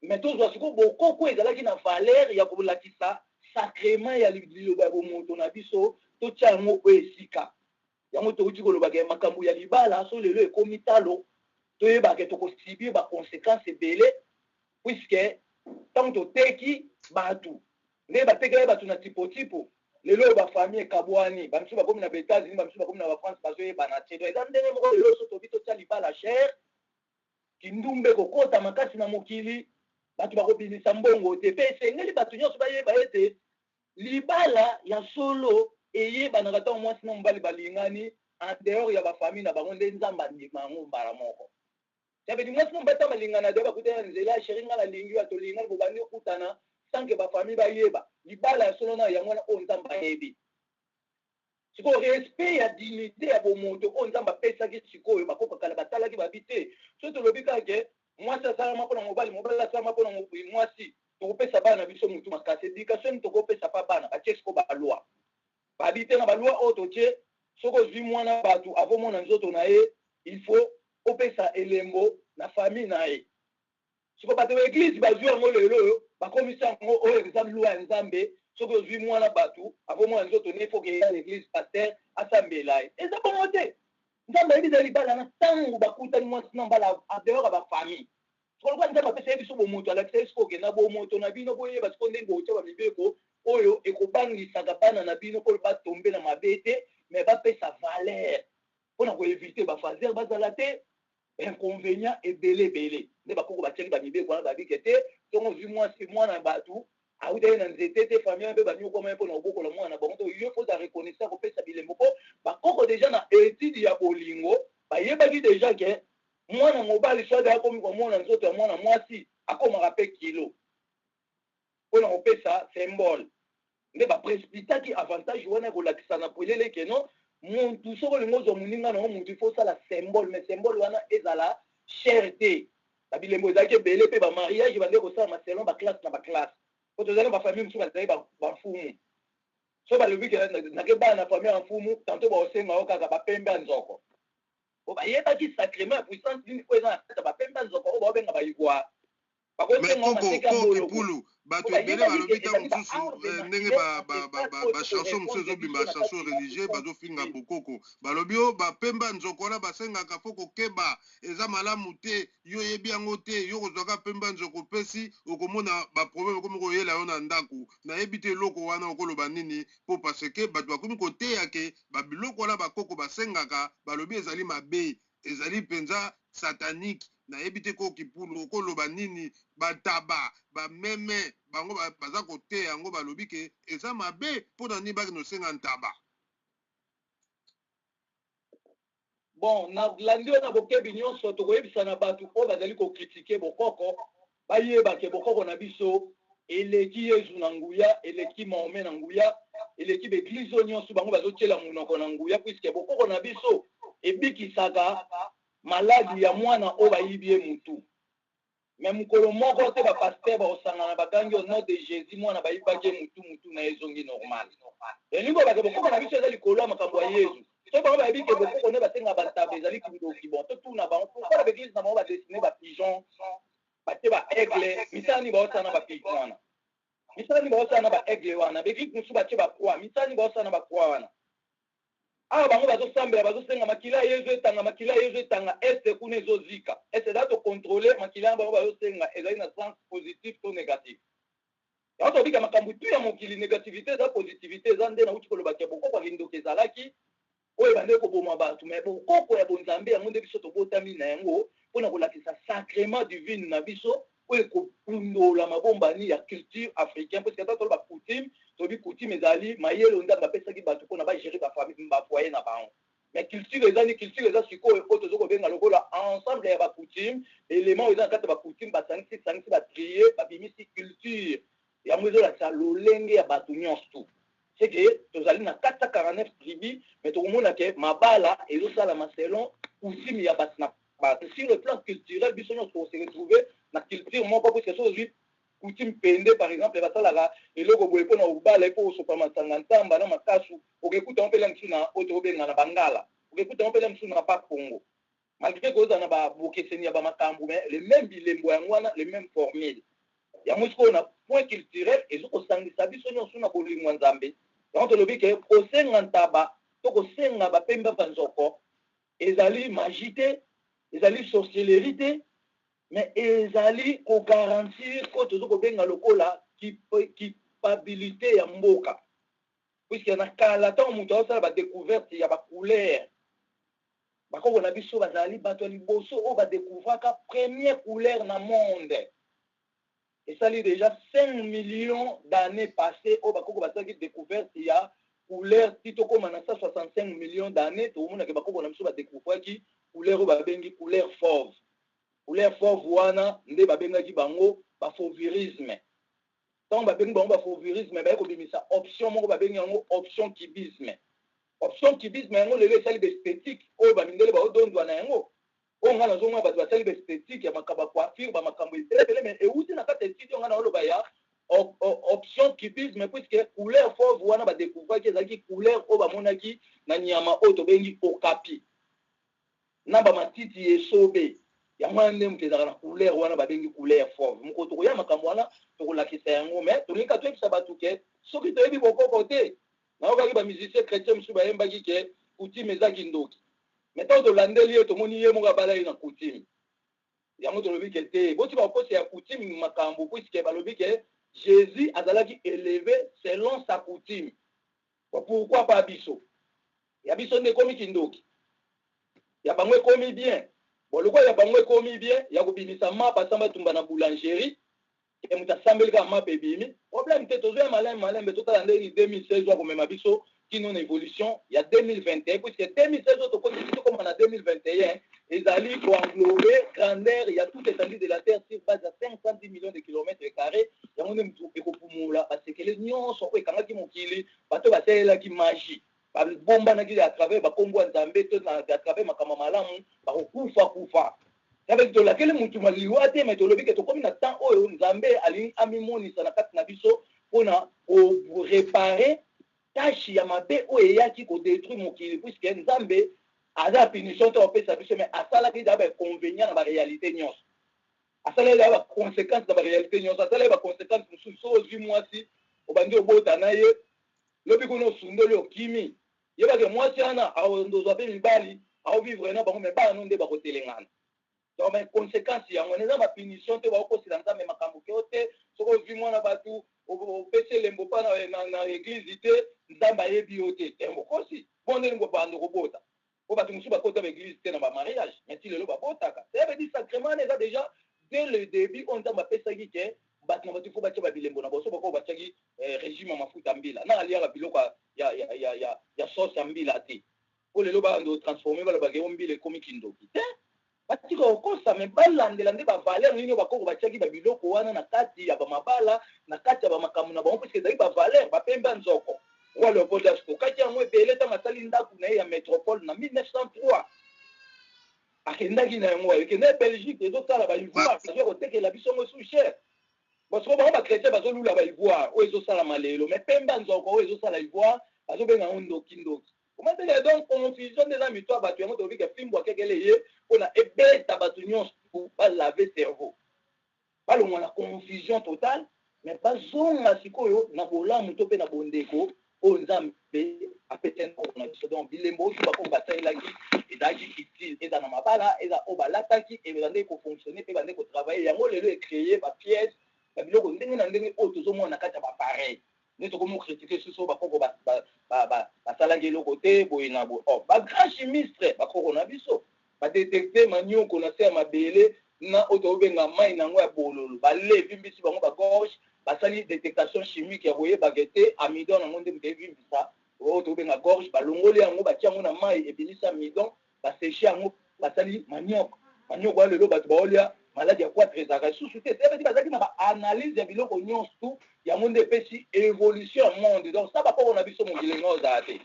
Mais tozwa sikoyo bokoko ezalaki na valeur ya kolakisa sacrement ya liloba ya bomoto na biso, totia yango oyo esika. Yango touti koloba ke makambo ya libala so lelo ekomi talo, toyeba ke tokosubir ba conséquences ebele puisque ntango toteki bato nde batekela bato na tipo-tipo, lelo oyo bafamille ekabwani, bamisusu bakomi na ba États-Unis, bamisusu bakomi na ba France, bazoyebana te. Donc eza ndenge moko lelo so tobi totia libala cher, kindumba ekokota makasi na mokili, bato bakobimisa mbongo te. Mpe esengeli bato nyonso bayeba ete libala ya solo eyebanaka ntango mwasi na mobali balingani en dehors ya bafamille na bango, nde Nzambe andima yango mbala moko. Ça veut dire mwasi na mobali ntango balingana deya bakutana na nzela, chéri nga nalingi yo, tolingani, bobandi okutana sans que bafamille bayeba. Libala ya solo na yango wana oyo Nzambe ayebi. Sikoyo respect ya dignité ya bomoto oyo Nzambe apesaki, sikoyo bakoko kala batalaki babi te. Soki tolobi kaka ke mwasi asalama mpona mobali, mobali asalama mpona mwasi, tokopesa bana na biso motu makasi. Éducation nini tokopesa pa bana? Batie sikoyo baloi, babi te na baloi oyo totie, soki ozwi mwana bato avomona nzoto na ye, il faut opesa elembo na famille na ye. Sikoyo bato ya eglise bazwi yango lelo oyo, bakomisi yango oyo eza loi ya Nzambe. Soki ozwi mwana bato avomona nzoto ne, faut keya na eglise, pasteur asambela ye. Eza bongo te. Nzambe ayebi eza libala na ntango bakutani mwasi na mobali en dehors ya bafamille. Sikoyo lokola Nzambe apesa ye biso bomoto, alakisa ye sikoyo okenda bomoto na bino, boyeba sikoyo ndenge bokotia bamibeko oyo ekobangisaka bana na bino mpo batombe na mabe te, mais bapesa valeur mpona koevite bafaser bazala te inconvénient ebele ebele. Nde bakoko batiaki bamibeko wana, babike te ntongo ozwi mwasi mwana ya bato awuta ye na nzete te, famille mpe banyokwama ye mpona kobokola mwana na bango, to yo faut reconnaissant kopesa bilembo. Mpo bakoko deja na étude ya bolingo bayebaki deja ke mwana mobali soki akomi komona nzoto ya mwana mwasi, akomaka mpe kilo mpona kopesa symbole. Nde baprécipitaki avantage wana ya kolakisa na polele ke non, muntu soki olingi ozwa moninga na yo mutu, il faut osala symbole, mais symbole wana ezala cher te. Babilembo ezalaki ebele mpe bamariage bande kosalama selon baclasse na baclasse, po tozali na bafamille mosusu bazali bamfumu. So balobi ke nake bana na famille ya mfumu, tanto baosenga yo kaka bapembe ya nzoko, po bayebaki sacrement ya puissance nini oyo eza na kati ya bapembe ya nzoko oyo baobenga baivoire. Mais koko ko Kipulu, bato ebele balobi ntango mosusu ndenge bachanson mosusu ezobima, bachanson religieux, bazofinga bokoko, balobi oyo bapemba nzoko wana basengaka, faut kokeba, eza malamu te. Yo oyebi yango te, yo kozwaka pemba nzoko opesi, okomona baproblème ekomi koyela yo na ndako. Nayebi te eloko wana okoloba nini, mpo parce que bato bakomi koteya ke babiloko wana bakoko basengaka, balobi ezali mabe, ezali mpenza satanique. Nayebi te ko Kipulu okoloba nini. Bataba bameme bango baza koteya yango, balobi ke eza mabe. Mpo na nini bakende kosenga ntaba? Bon, nalandi oyo na bokebi nyonso. Tokoyebisa na bato oyo bazali kocritiquer bokoko, bayeba ke bokoko na biso eleki Yezu na nguya, eleki Mahomet na nguya, eleki baeglise oyo nyonso bango bazotiela monoko na nguya, puisque bokoko na biso ebikisaka maladi ya mwana oyo bayibi ye mutu. Mais mokolo moko te bapasteur bakosangana, bagangi au nom de Jésus, mwana bayibaki ye mutu, mutu na ye ezongi normal. Elingi kobake bokoko na biso eza likolo ya makambo ya Yezu. So bango bayebi ke bokoko nde basengaka bantaba ezali kindoki, bon, totuna bango pourquoi na baeglise na bango badessine bapigeon, batie baaigle? Misala nini baosala na bapigeon wana? Misala nini baosala na baaigle wana? Baeglise mosusu batie bacroix, misala nini baosala na bacroix wana? Awa bango bazosambela, bazosenga makila ya Yezu etanga, makila ya Yezu etanga, est kuna ezozika. Est da tocontrôle makila ya bango bazosenga ezali na sens positif to négatif? Yango tobika makambo tu ya mokili, négativité eza, positivité eza. Nde nauti koloba ke bokoko ya kindoki ezalaki oyo ebandeki koboma bato, mais bokoko ya bonzambe, yango nde biso tobotami na yango mpona kolakisa sacrement divine na biso oyo ekokundola mabombani ya culture africain. Parce que ata toloba coutume, toyebi coutume ezali mayele Nzambe apesaki bato mpona bagérer bafamille, bafoyer na bango. Mais culture eza ni culture eza sikoyo oyo toza kobenga lokola ensemble ya bacoutume, élément oyo eza na kati ya bacoutume, basangisi sangisi, batrier, babimisi culture. Yango ezolakisa lolenge ya bato nyonso tu. C'est que tozali na 449 tribu, mais tokomona ke mabala ezosalama selon coutume ya bato na bato. Sur le plan culturel, biso nyonso tokose retrouver na culture moko, puisque soki ozwi coutume pende, par exemple, basalaka eloko boye mpona kobala, mpo kosopa masanga ntamba na makasu, okekuta ngo mpela mosusu na oyo tokobenga na bangala, okekuta ngo mpela mosusu na Bakongo, malgré kozala na babokeseni ya bamakambo, mais le même bilembo yango wana, le même formule. Yango sikoyo na point culturel ezokosangisa biso nyonso na bolingo ya Nzambe. Yango tolobi ke kosenga ntaba to kosenga bapembe banzoko ezali magie te, ezali sorcellerie te, mais ezali kogarantir oyo toza kobenga lokola culpabilité ya mboka. Puisque na kala, ntango moto azosala badécouverte ya bacouleur, bakoko na biso bazali bato ya liboso oyo badécouvraka première couleur na monde. Esali déjà 5 millions d'années passées oyo bakoko basalaki découverte ya couleur. Ti tokóma na 165 millions d'années, tokomonaka bakoko na biso badécouvraki couleur oyo babengi couleur fauve. Couleur fauve wana nde babengaki bango bafauvisme. Ntango babengi bango bafauvisme, baye kobimisa option moko, babengi yango option cubisme. Option cubisme yango lelo esali baesthétique oyo bamindele baodondwa na yango. Oyo ngai nazomona bato basali baesthétique ya makambo ya coiffure, bamakambo ebele, mais euti na kati ya étude oyo ngai naoloba ya option cubisme, puisque couleur fauve wana badécouvraki ezalaki couleur oyo bamonaki na nyama oyo tobengi okapi na bamatiti esobe. Yango wana nde moto ezalaka na couleur wana babengi couleur fauve. Moko tokoya makambo wana, tokolakisa yango, mais tolingi ka toyebisa bato ke soki toyebi bokoko te. Nayokaki bamusicien chrétien mosusu bayembaki ke coutume eza kindoki, mais ntango tolandeli ye, tomoni ye moko abala ye na coutume. Yango tolobi ke te, botika kokosa ya coutume makambo, puisque balobi ke Jésus azalaki élevé selon sa coutume. Pourquoi pas biso? Ya biso nde ekomi kindoki, ya bango ekomi bien. Bon, lokola ya bango ekomi bien ya kobimisa mapa, samba tumba na boulangerie, e moto asambeli kaka, mapa ebimi, problème te. Tozoya malembe malembe, totala ndenge 2016 akomema biso kino na évolution ya 2021, puisque 2016 oyo tokoti, tokóma na 2021, ezali koenglober grandeur ya toute étendue de la terre sur base ya 510 millions de kilomètres carré. Yango nde motu ekopumula basekele nyonso oyo ekangaki mokili. Bato basalelaki magie, babombanaki à travers bakombo ya Nzambe to à travers makambo malamu, bakokufa kufa. Avec tolakeli mutu maliwa te, mais tolobi ke tokómi na temps oyo Nzambe alingi amimonisa na kati na biso mpona koréparer tâche ya mabe oyo eyaki kodétruire mokili, puisque Nzambe aza punition te opesa biso, mais asalaki eza bainconvénient na baréalité nyonso, asalaki eza baconséquence na baréalité nyonso, asalaki baconséquence mosusu. So ozwi mwasi, obandi obota na ye, lobi kuna osundoli, okimi, yebake mwasi wana ozwa mpe mibali, aovivre na bango, mais bana no nde bakotelengana. Donc baconséquence yango eza bapunition te. Bakokosela Nzambe makambo keo te. Soki ozwi mwana bato, opesi elembo mpa na église te, Nzambe ayebi yo te. Te, bokosi. Bo ndenge bando kobota, po bato mosusu bakota baéglise te na bamariage, mais ti lelo babotaka. Ça veut dire sacrement wana eza déjà dès le début oyo Nzambe apesaki ke bato na bato faut batia babilembo na boso. Bako batiaki régime ya mafuta mbila na aliaka biloko ya sauce ya mbila te. Po lelo bando transforme, balobaka yo mbila ekomi kindoki te. Batika kokosa, mais balandela nde bavaleur nini oyo bakoko batiaki babiloko wana na kati ya bamabala, na kati ya bamakambo na bango, puisque ezali bavaleur. Bapembe ya nzoko, roi Léopold akokaki yango ebele. Ntango asali ndako na ye ya métropole na 1903, akendaki na yango, ekende Belgique, ezosala baivoire, azwa kotekela biso yango sous cher. Bon, sikoyo bango bachrétien bazolula baivoire oyo ezosalama lelo, mais pembe ya nzoko oyo ezosala ivoire, bazobenga yango ndoki ndoki. Omatele donc confusion nde eza mito ya bato. Yango tolobi ke fimbu akekele ye mpona ebeta bato nyonso, balave cerveau, balongwa na confusion totale, mais bazonga sikoyo na bolamu to mpe na bondeko. Oyo Nzambe apesi na biso. Donc bilembo oyo bakoko basalelaki ezalaki utile, eza na mabala, eza oyo balataki, ebandeki kofonctionner mpe bandeki kotravailler yango. Lelo ecréer bapièce, babiloko ndenge na ndenge oyo tozomona na kati ya baappareil. Nde tokomi kocritiquer susu bakoko basalaki eloko te boye na boye. Oh, bagrand chimiste bakoko na biso badétecter manioko na se ya mabele na oyo tokobenga mai na yango ya bololo, bale evimbisi bango bagorge, basali détectation chimique ya koyebaka ete amidon yango nde moto evimbisa oyo tokobenga gorge. Balongoli yango, batia yango na mai, ebimisa amidon, basécher yango, basali manioc. Manioc wana lelo bato baolia, maladie ya goitre ezalaka lisusu te. C'est-à-dire bazalaki na baanalyse ya biloko nyonso tu. Yango nde epesi évolution ya monde. Donc sa bakoko na biso, mokili ngo ozala te.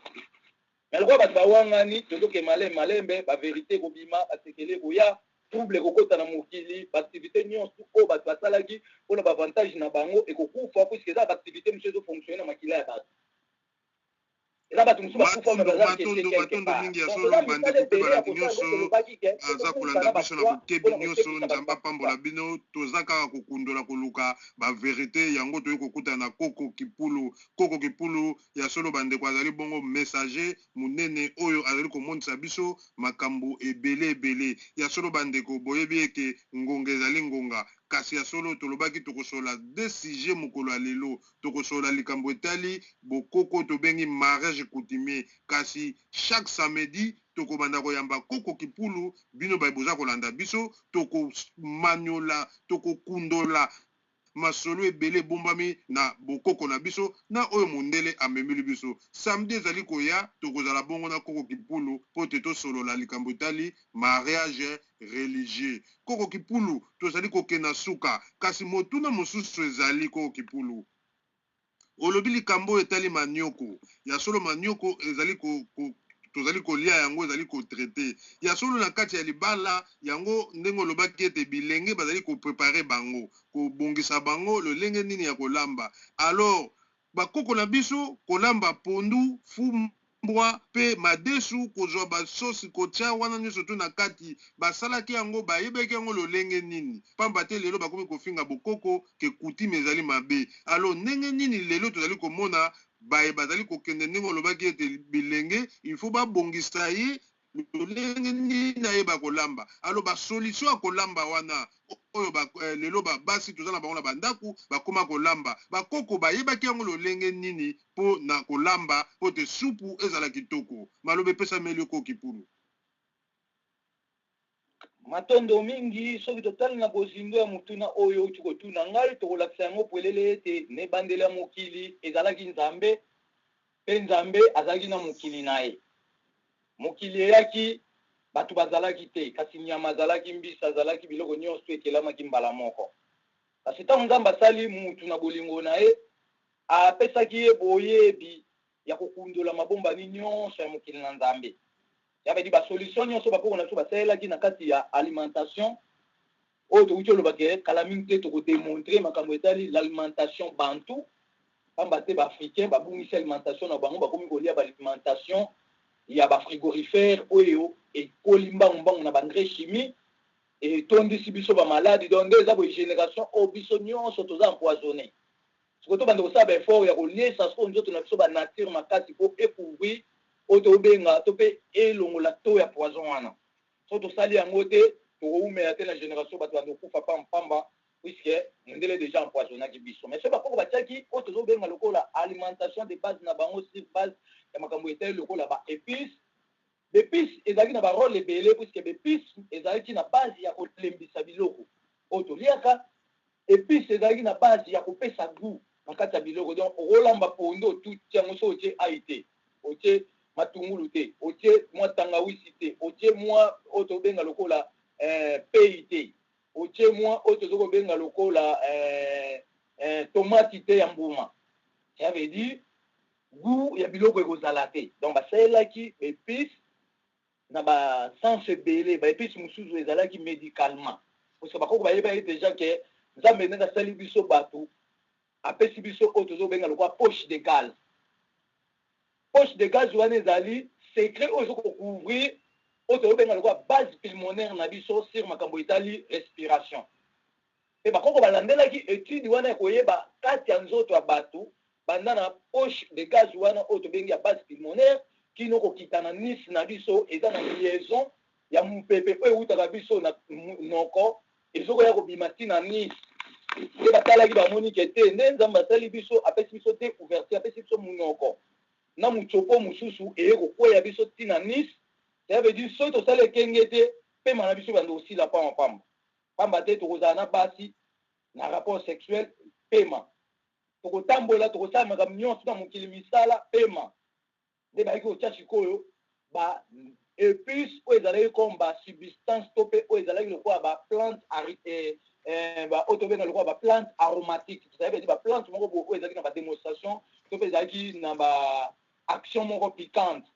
Mais lokola bato bawangani, tozoke malembe malembe, bavérité ekobima, basekele ekoya, trouble ekokota na mokili. Baactivité nyonso oyo bato basalaki mpona baavantage na bango ekokufa, puisque eza baactivité mosusu ezofonctionner na makila ya bato. Eza bato mosusu bakufa. Matondo mingi ya solo, bandeko mpe balandi nyonso aza kolanda biso na bokebi nyonso. Nzambe apambola bino. Toza kaka kokundola, koluka bavérité. Yango toyei kokutana na Koko Kipulu. Koko Kipulu ya solo, bandeko, azali bongo messager monene oyo azali komonisa biso makambo ebele ebele. Ya solo, bandeko, boyebi eke ngonga ezali ngonga, kasi ya solo tolobaki tokosola deux sujets mokolo ya lelo. Tokosola likambo etali bokoko tobengi mariage coutumier, kasi chaque samedi tokobanda koyamba Koko Kipulu. Bino baye boza kolanda biso, tokomaniola, tokokundola masolo ebele ebombami na bokoko na biso na oyo mondele amemeli biso. Samedi ezali koya, tokozala bongo na Koko Kipulu mpo te tosolola likambo etali mariage religieux. Koko Kipulu, tozali kokenda suka, kasi motuna mosusu ezali: Koko Kipulu, olobi likambo oyo etali manioko. Ya solo, manioko ezali tozali kolia yango, ezali kotraiter. Ya solo, na kati ya libala yango, ndenge olobaki ete bilenge bazali kopréparer bango, kobongisa bango lolenge nini ya kolamba, alors bakoko na biso kolamba pondu, fumbwa mpe madesu, kozwa basosi kotia wana nyonso tu na kati, basalaki yango, bayebaki yango lolenge nini? Pamba te lelo bakomi kofinga bokoko ke coutume ezali mabe. Alors ndenge nini lelo tozali komona baye bazali kokende, ndenge olobaki ete bilenge il faut babongisa ye lolenge nini ayeba kolamba? Alors basolution ya kolamba wana oyo lelo basi toza na bango na bandako bakóma kolamba, bakoko bayebaki yango lolenge nini mpo na kolamba mpo te supu ezala kitoko? Maloba epesameli yo, Kipulu. Matondo mingi. Soki totali na bozindo ya motuna oyo outi kotuna ngai, tokolakisa yango polele ete na ebandeli ya mokili ezalaki Nzambe, mpe Nzambe azalaki na mokili na ye. Mokili eyaki, bato bazalaki te, kasi nyama azalaki, mbisi azalaki, biloko nyonso ekelamaki mbala moko. Kasi ntango Nzambe asali mutu na bolingo na ye, apesaki ye boyebi ya kokundola mabombani nyonso ya mokili na Nzambe. Yabedi basolution nyonso bakoko na biso basalelaki na kati ya alimentation oyo tokuti olobaka kala mingi te. Tokodémontrer makambo etali l'alimentation bantu, pamba te baafricain babungisi alimentation na bango, bakomi kolia baalimentation ya bafrigorifère oyo ekoli mbangu-mbangu na baengrais chimie, etondisi biso bamaladi. Donc nde eza boye, génération oyo biso nyonso toza empoisonné. Sikoyo tobanda kosala baeffort ya koliesa sikoyo nzoto na biso banature makasi mpo ecouvrir oyo tobenga to mpe elongola to ya poison wana. So tosali yango te, tokowumela te na génération bato banda kokufa pambapamba, puisque mondele déjà empoisonnaki biso. Mais soki bakoko batiaki oyo tozobenga lokola alimentation de base na bango sur base ya makambo etali lokola baépice, baépice ezalaki na barôle ebele, puisque baépice ezalaki na base ya kolembisa biloko oyo toliaka, épice ezalaki na base ya kopesa goût na kati ya biloko. Donc okolamba pondu, otuti yango, so otie ai te, otie matungulu te, otie mwa tangawisi te, otie mwa oyo tobenga lokola pei te, otie mwa oyo toza kobenga lokola tomati te ya mbuma, ça veut dire goût ya biloko ekozala te. Donc basalelaki baépice na basens ebele. Baépice mosusu ezalaki médicalement, parce que bakoko bayebaki déjà ke Nzambe ndenge asali biso bato, apesi biso oyo tozobenga lokola poche de gaz. Poche de gaz wana ezali secret oyo ezokocouvrir oyo tozobenga lokola base pulmonaire na biso sur makambo etali respiration. Mpe bakoko balandelaki étude wana ya koyeba kati ya nzoto ya bato. Banda na poche de gaz wana oyo tobengi ya base pulmonaire kino kokita na nus na biso, eza na liaison ya mupepe oyo ewutaka biso na monoko ezokoya kobima ti na nus. Nde batalaki bamoni ke te, nde Nzambe asali biso, apesi biso te ouverture, apesi biso monoko na mutsopo mosusu eye kokweya biso ti na nus. Ça veut dire soki tosali ekenge te, pema na biso ebanda kosila pamba pamba. Pamba te tokozala na basi na rapport sexuel, pema. Tokotambola, tokosala makambo nyonso na mokili, misala, pema. Nde bayaki kotia sikoyo ba epices oyo ezalaki comme ba substance to pe oyo ezalaki lokola ba plante eh, eh, ba oyo tobenga lokola ba plante aromatique. Ça veut dire ba plante moko boye oyo ezalaki na ba démonstration to pe ezalaki na ba action moko piquante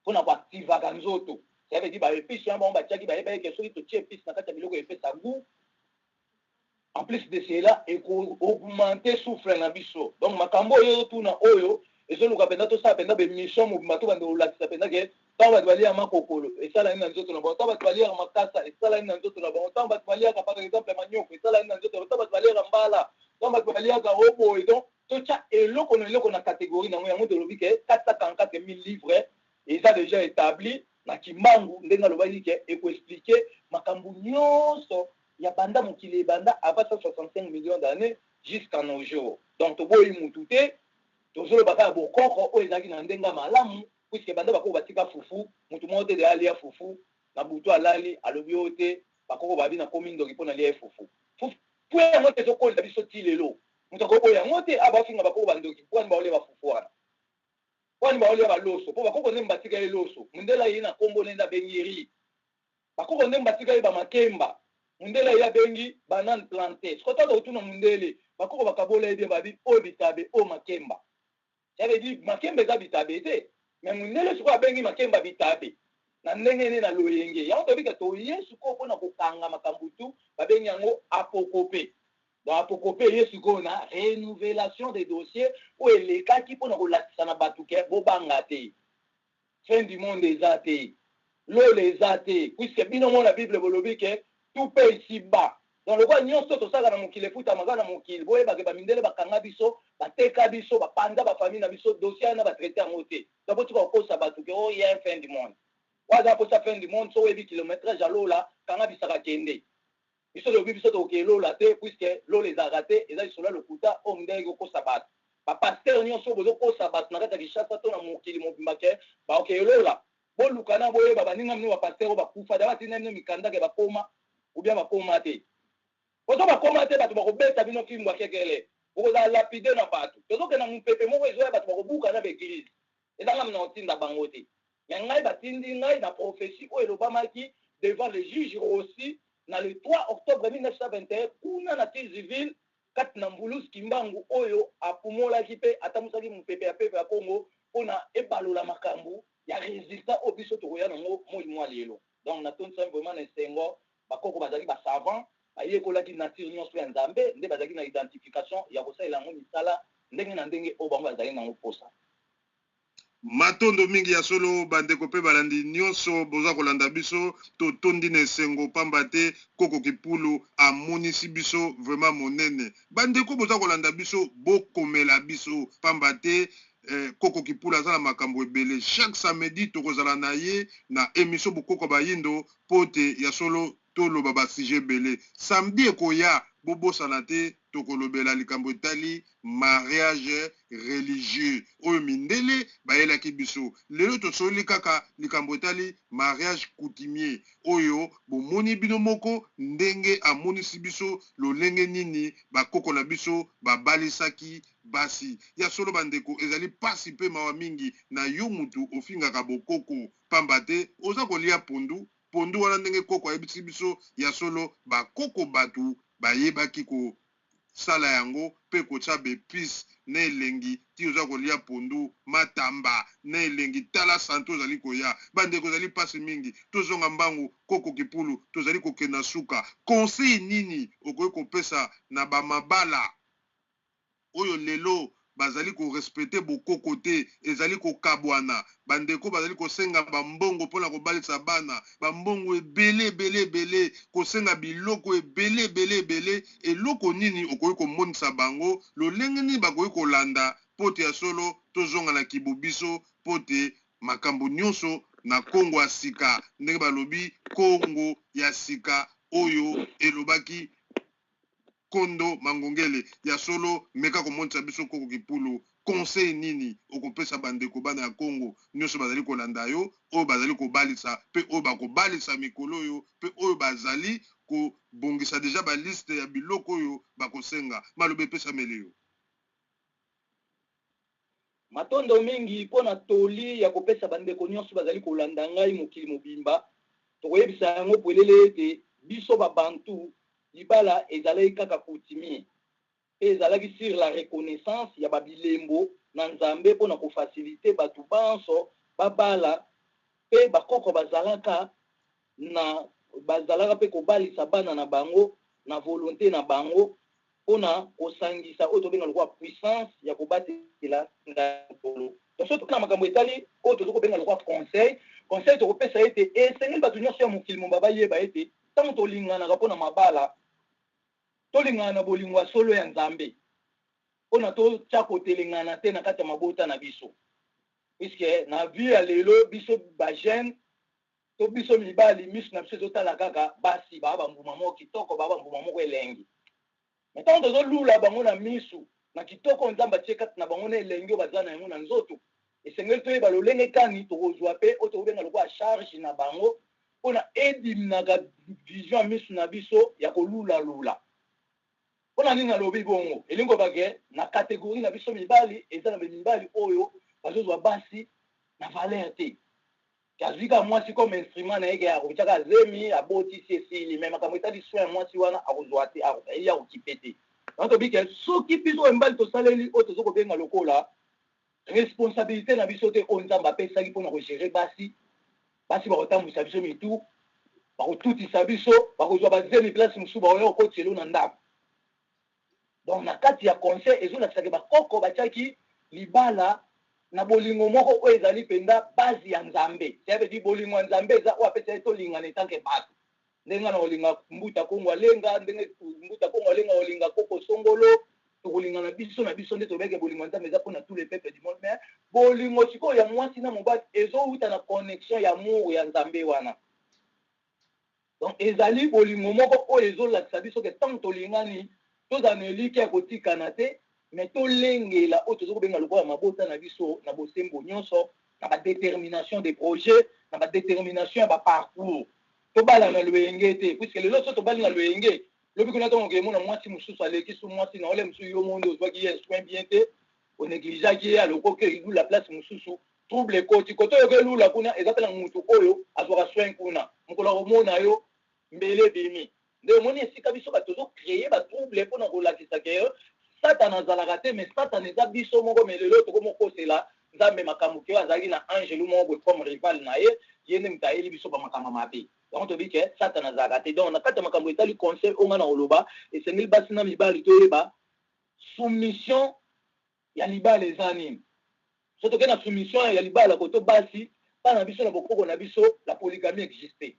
mpona koaktivaka nzoto. Ça veut dire ba epices wana bango batiaki, bayebaki ke soki totie epice na kati ya biloko epesa goût. En plus de cela, eko augmenter souffle na biso. Donc makambo oyo ozotuna oyo ezoluka mpenza tosala mpenza ba émission mobimba tobanda kolakisa mpenza ke ntango bato baliaka makokolo esala nini na nzoto na bango, ntango bato baliaka makasa esala nini na nzoto na bango, ntango bato baliaka par exemple manioko esala nini na nzoto na bango, ntango bato baliaka mbala, ntango bato baliaka oboye. Donc totya eloko na eloko na catégorie nango. Yango tolobi ke 444 000 livres eza déjà établi na Kimbangu, ndenge alobaki ke ekoexplike makambo nyonso ya banda mokili ebanda avant 165 millions d'années jusqu'à nos jours. Donc toboyi mutu te, tozoloba kaka bokoko oyo ezalaki na ndenge ya malamu, puisque banda bakoko batika fufu, mutu moko te deya alia fufu na butu alali alobi oyo te bakoko babi nakomi ndoki mpo nalia ye fufu. Fufu yango te ezokolisa biso ti lelo, moto akoboya yango te. A bafinga bakoko bandoki mpo wani baolia bafufu wana, wani baolia baloso, mpo bakoko nde batika ye loso. Mundele aye na nkombo nde abengi riz. Bakoko nde batika ye ba makemba, mundele aye abengi banane plante. Sikoyo tata otuna mundele, bakoko bakabola ye bien, babi oyo bitabe, oyo makemba. Ça veut dire makemba eza bitabe te, mais mundele sikoyo abengi makemba bitabe na ndenge nini? Na loyenge. Yango toyebi ke toye sikoyo mpona kokanga makambo tu, babengi yango apocope. Donc apocope ye sikoyo na renouvelation des dossiers oyo elekaki mpona kolakisa na bato ke bobanga te, fin du monde eza te, lola eza te, puisque bino mona Bible bolobi ke tout paye ici bas. Donc lokola nyonso tosalaka na mokili efutama kaka na mokili, boyebake bamindele bakanga biso, bateka biso, bapanza bafamille na biso, dossier wana batraite yango te. Donc botika kokosa bato ke oh ya fin du monde. Oyo aza posa fin du monde, soki oyebi kilométrage ya lola, kanga bisaka kende. Biso tolobi biso tokokende lola te, puisque lola ezalaka te, eza lisolo ya lokuta oyo mondele kokosa bato. Bapasteur nyonso bozokosa bato na kati ya Kinshasa to na mokili mobimba ke bakokende lola, boluka na boyeba baninga bino bapasteur oyo bakufa da batinda bino mikanda ke bakoma ou bien bakoma te. Poso bakoma te, bato bakobeta bino fimbu ya kekele, bokozala lapide na bato. Tozokende na mopepe moko ezoya, bato bakobuka na baeglise. Eza ngai na kotinda bango te, me ngai batindi ngai na prophétie oyo elobamaki devant le juge Rossi na le 3 octobre 1921 kuna na Tiziville, kati na Mvuluzi Kimbangu oyo apumolaki mpe atambusaki mopepe ya pepe ya Kongo mpona ebalola makambo ya résultat oyo biso tokoya nango moi mwa lelo. Donc natondisami vraiment na esengo. Bakoko bazalaki basavant, bayekolaki nature nyonso ya Nzambe, nde bazalaki na identification ya kosalela yango misala ndenge na ndenge oyo bango bazalaki nango mposa. Matondo mingi ya solo bandeko mpe balandi nyonso boza kolanda biso, totondi na esengo pamba te Koko Kipulu amonisi biso vraiment monene. Bandeko boza kolanda biso, bokomela biso pamba te Koko Kipulu aza na makambo ebele. Chaque samedi tokozala na ye na emission Bokoko Bayindo mpo te ya solo toloba ba sujet ebele. Samedi ekoya, bobosana te, tokolobela likambo etali mariage religieux oyo mindele bayelaki biso. Lelo tosololi kaka likambo etali mariage coutumier oyo bomoni bino moko ndenge amonisi biso lolenge nini bakoko na biso babalisaki basi. Ya solo bandeko, ezali pasi mpe mawa mingi na yo mutu ofingaka bokoko pamba te oza kolia pondu. Pondu wana ndenge koko ayebisi biso, ya solo bakoko bato bayebaki kosala yango mpe kotia baepice na elengi ti oza kolia pondu matamba na elengi. Tala sante ozali koya. Bandeko, ezali pasi mingi. Tozonga mbangu. Koko Kipulu, tozali kokende na suka. Conseil nini okoki kopesa na bamabala oyo lelo? bazali ko respecter bokoko te, ezali kokabwana. Bandeko bazali kosenga bambongo mpo na kobalisa bana, bambongo ebele ebele ebele, kosenga biloko ebele ebele ebele. Eloko nini okoki komonisa bango, lolenge nini bakoki kolanda mpo te ya solo tozonga na kibobiso, mpo te makambo nyonso na Kongo ya sika, ndenge balobi Kongo ya sika oyo elobaki Kondo Mangongele, ya solo meka komonisa biso Koko Kipulu, conseil nini okopesa bandeko bana ya Kongo nyonso bazali kolanda yo, oyo bazali kobalisa mpe oyo bakobalisa mikolo oyo, mpe oyo bazali kobongisa deja ba liste ya biloko oyo bakosenga. Maloba epesameli yo. Matondo mingi mpo na toli ya kopesa bandeko nyonso bazali kolanda ngai mokili mobimba. Tokoyebisa yango polele ete biso ba Bantu, libala ezalaki kaka coutumier mpe ezalaki sur la reconnaissance ya ba bilembo na Nzambe mpo na ko faciliter batu banso babala mpe bakoko bazalaka na bazalaka mpe kobalisa bana na bango na volonte na bango mpo na kosangisa oyo tobenga lokola puissance ya kobatela ngolu. Donc soki toke na makambo etali oyo tozo kobenga lokola conseil, conseil tokopesa ete esengeli bato nyonso ya mokili mobimba bayeba ete ntango tolinganaka mpo na mabala, tolingana na bolingo ya solo ya Nzambe mpo na totya kotelengana te na kati ya mabota na biso, puisque na vie ya lelo biso ba jeunes to biso mibali misu na biso ezotala kaka basi baa bambuma moko kitoko, baa bambuma moko elengi. Me ntango tozolula bango na misu na kitoko oyo Nzambe atie kati na bango na elengi oyo baza na yango na nzoto, esengeli toyeba lolenge kani tokozwa mpe oyo tokobenga lokola charge na bango mpo na ediminaka vision ya misu na biso ya kolulalula. Mpo na nini nalobi bongo? Elingi koloba ke na categorie na biso mibali eza na mibali oyo bazozwa basi na valeur te. Ke azwi kaka mwasi comme instrument na ye ke akotia kaka zemi, abotisi, esili. Mais makambo etali soin ya mwasi wana akozwa te, ye akokipe te. Donc tobi ke soki biso oyo mibali tosaleli oyo tozo kobenga lokola responsabilite na biso te oyo Nzambe apesaki mpo na ko gerer basi, basi bakotambwisa biso mitu, bakotutisa biso, bakozwa ba zemi place mosusu, bakoya kokotisela yo na ndako. Donc na kati ya conseil ezolakisa ke bakoko batiaki libala na bolingo moko oyo ezali mpenza base ya Nzambe. Cela veut dire bolingo ya Nzambe eza oyo apesa ye tolingana etant que bato. Ndenge nga na kolinga Mbuta Kongo Alenga, ndenge Mbuta Kongo Alenga kolinga Koko Songolo, tokolingana biso na biso nde tolobaki ke bolingo ya Nzambe eza pona tous les peuples du monde. Mais bolingo sikoyo ya mwasi na mobali ezowuta na connexion ya amour ya Nzambe wana. Donc ezali bolingo moko oyo ezolakisa biso ke ntango tolingani tozala na elikya ya kotikana te, mais tolengela oyo tozo kobenga lokola mabota na biso na bosembo nyonso, na ba determination de projet, na ba determination ya ba parcours. Tobala na loyenge te, puisque lelo soki tobali na loyenge, lobi kuna ntango okemona mwasi mosusu aleki su mwasi na ole mosusu, yo moko nde ozwaki ye soin bien te, onegligeaki ye, alokoki elula place mosusu, trouble ekoti kote oyo okelula kuna eza pe na mutu oyo azwaka soin kuna mokolo akomona yo mbele ebimi nde omoni esika biso bato tozo créer ba trouble pona kolakisa ke satana azalaka te mais satana eza biso moko mais lelo tokomi kokosela nzambe makambo ke azalaki na angelu moko boye comme rival na ye ye nde moto ayeli biso ba makambo mabe yango toyebi ke satana azalaka te donc na kati ya makambo etali conseil oyo ngai na koloba esengeli basi na mibali toyeba soumission ya libala eza nini Soki toke na soumission ya libala koto basi, bana na biso na bokoko na biso la polygamie existe,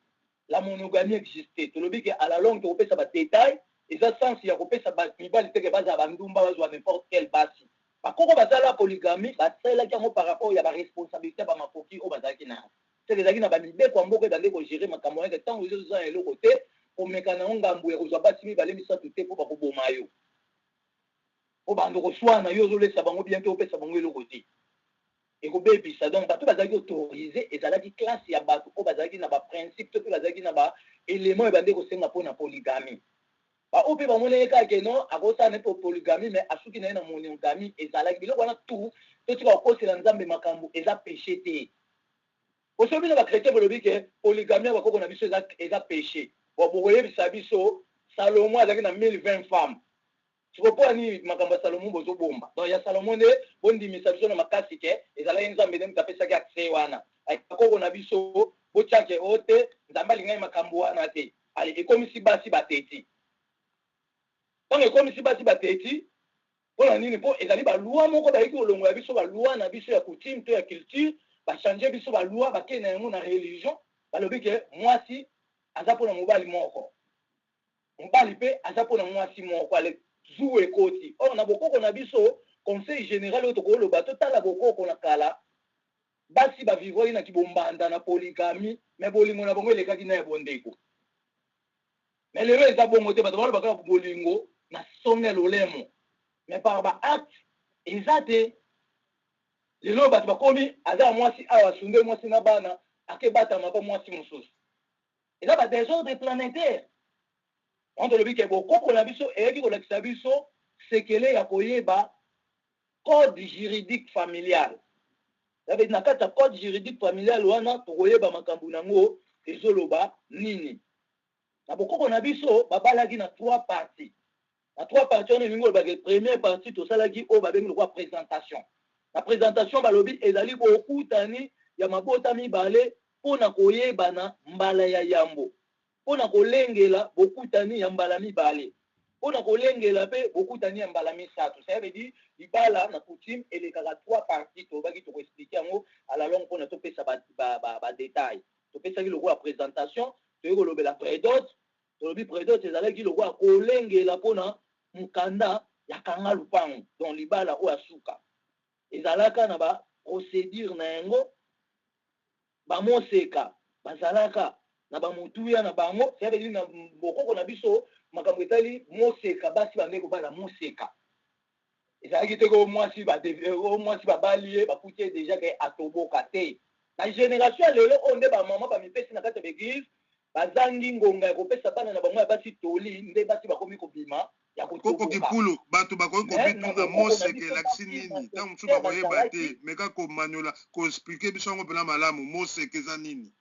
la monogamie existe. Tolobi ke à la longue tokopesa ba details, eza sens ya kopesa ba mibali te ke bazala ba ndumba bazwa n'importe quelle basi. Bakoko basala polygamie basalelaki yango par rapport ya ba responsabilites ya ba makoki oyo bazalaki na yango. C'est que ezalaki na ba mibeko ya mboka ebandaki ko gerer makambo wana ke tango oza na eloko te komeka na yo ngambo ya kozwa basi mibale misato te po bakoboma yo. Po bando koswana yo ozolesa bango bien te opesa bango eloko te ekobebisa donc bato bazalaki autorise ezalaki classe ya bato oyo bazalaki na ba principe to mpe bazalaki na ba élément ebandi kosenga mpo na polygamie baoyo mpe bamonaki kaka ke non akosala na ye polygamie mais asuki na ye na monogamie ezalaki biloko wana tout totika kokosela nzambe makambo eza péché te Boso bino ba chretien bolobi ke polygamie ya bakoko na biso eza eza peche. Bon bokoyebisa biso Salomon azalaki na 1020 femmes. Sikoyo mpo ya nini makambo ya Salomon bozobomba? Donc ya Salomon nde bondimisa biso na makasi ke ezalaki Nzambe nde moto apesaki accès wana. Bakoko na biso botia ke o te Nzambe alingaki makambo wana te. Allez ekomisi basi bateti. Ntango ekomisi basi bateti. Mpo na nini? Mpo ezali ba loi moko bayaki kolongola biso ba loi na biso ya coutume to ya culture, ba changer biso ba loi, bakei na yango na religion, balobi ke mwasi aza mpo na mobali moko, mobali mpe aza mpo na mwasi moko, ale zuwa ekoti. Or na bokoko na biso, conseil general oyo tokoloba, totala bokoko na kala, basi ba vivraki na kibombanda, na polygamie, mais bolingo na bango elekaki na ya bondeko. Mais lelo eza bongo te, bato baloba kaka bolingo na songe ya lolemo, mais par ba acte eza te. Lelo bato bakomi aza ya mwasi awa asunde mwasi na bana akebatama mpo mwasi mosusu, eza ba desordre planétaire. Wana tolobi ke bokoko na biso eyaki kolakisa biso sekele ya koyeba code juridique familial. Na kati ya code juridique familial wana tokoyeba makambo nango ezoloba nini. Na bokoko na biso babalaki na trois parties. Na trois parties wana elingi koloba ke première partie tosalaki oyo babengi lokola présentation. Na présentation balobi ezali bokutani ya mabota mibale mpo na koyebana mbala ya yambo, mpo na kolengela bokutani ya mbala mibale, mpo na kolengela mpe bokutani ya mbala misato. Ça veut dire libala na coutume elekaka trois parties. Tolobaki tokoexpliquer yango à la longue mpona topesa ba détail. Topesaki lokola présentation, toyei kolobela prédot. Tolobi prédot ezalaki lokola kolengela mpona mokanda ya kanga lupango. Donc libala oyo asuka ezalaka na ba procédure na yango, bamoseka bazalaka na bamotuya na bango. Ça veut dire na bokoko na biso makambo etali moseka, basi bandeki kobala moseka. Ezalaki te ko mwasi mwasi babali ye, bakuti ye déjà ke atoboka te. Na génération ya lelo oyo nde bamama bamipesi na kati ya baeglise, bazangi ngonga ya kopesa bana na bango ya basi toli, nde basi bakomi kobima ya Koko kotoboka. Kipulu, bato bakoki komituna moseka elakisi nini. Ntango mosusu bakoyeba te. Meka komaniola, koexpliquer biso yango mpena malamu. Moseka eza nini?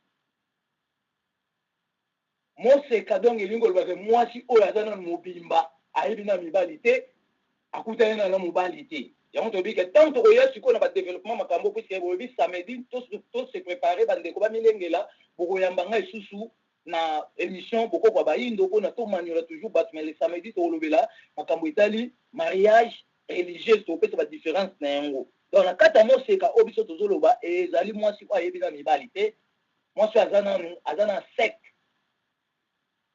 Moseka donc elingi koloba ke mwasi oyo aza nanu mobimba, ayebi na mibali te, akutani na mobali te. Yango toyebi ke ntango tokoya sikoyo na badéveloppement makambo, puisque boyebi samedi to se préparer, bandeko bamilengela, bokoyamba ngai lisusu na émission Bokoko ya Bayindo mpona tomaniola toujours bato. Mais le samedi tokolobela makambo etali mariage religieuse, tokopesa badifférence na yango. Donc na kati ya moseka oyo biso tozoloba, ezali mwasi oyo ayebi na mibali te, mwasi oyo aza nanu, aza na sec.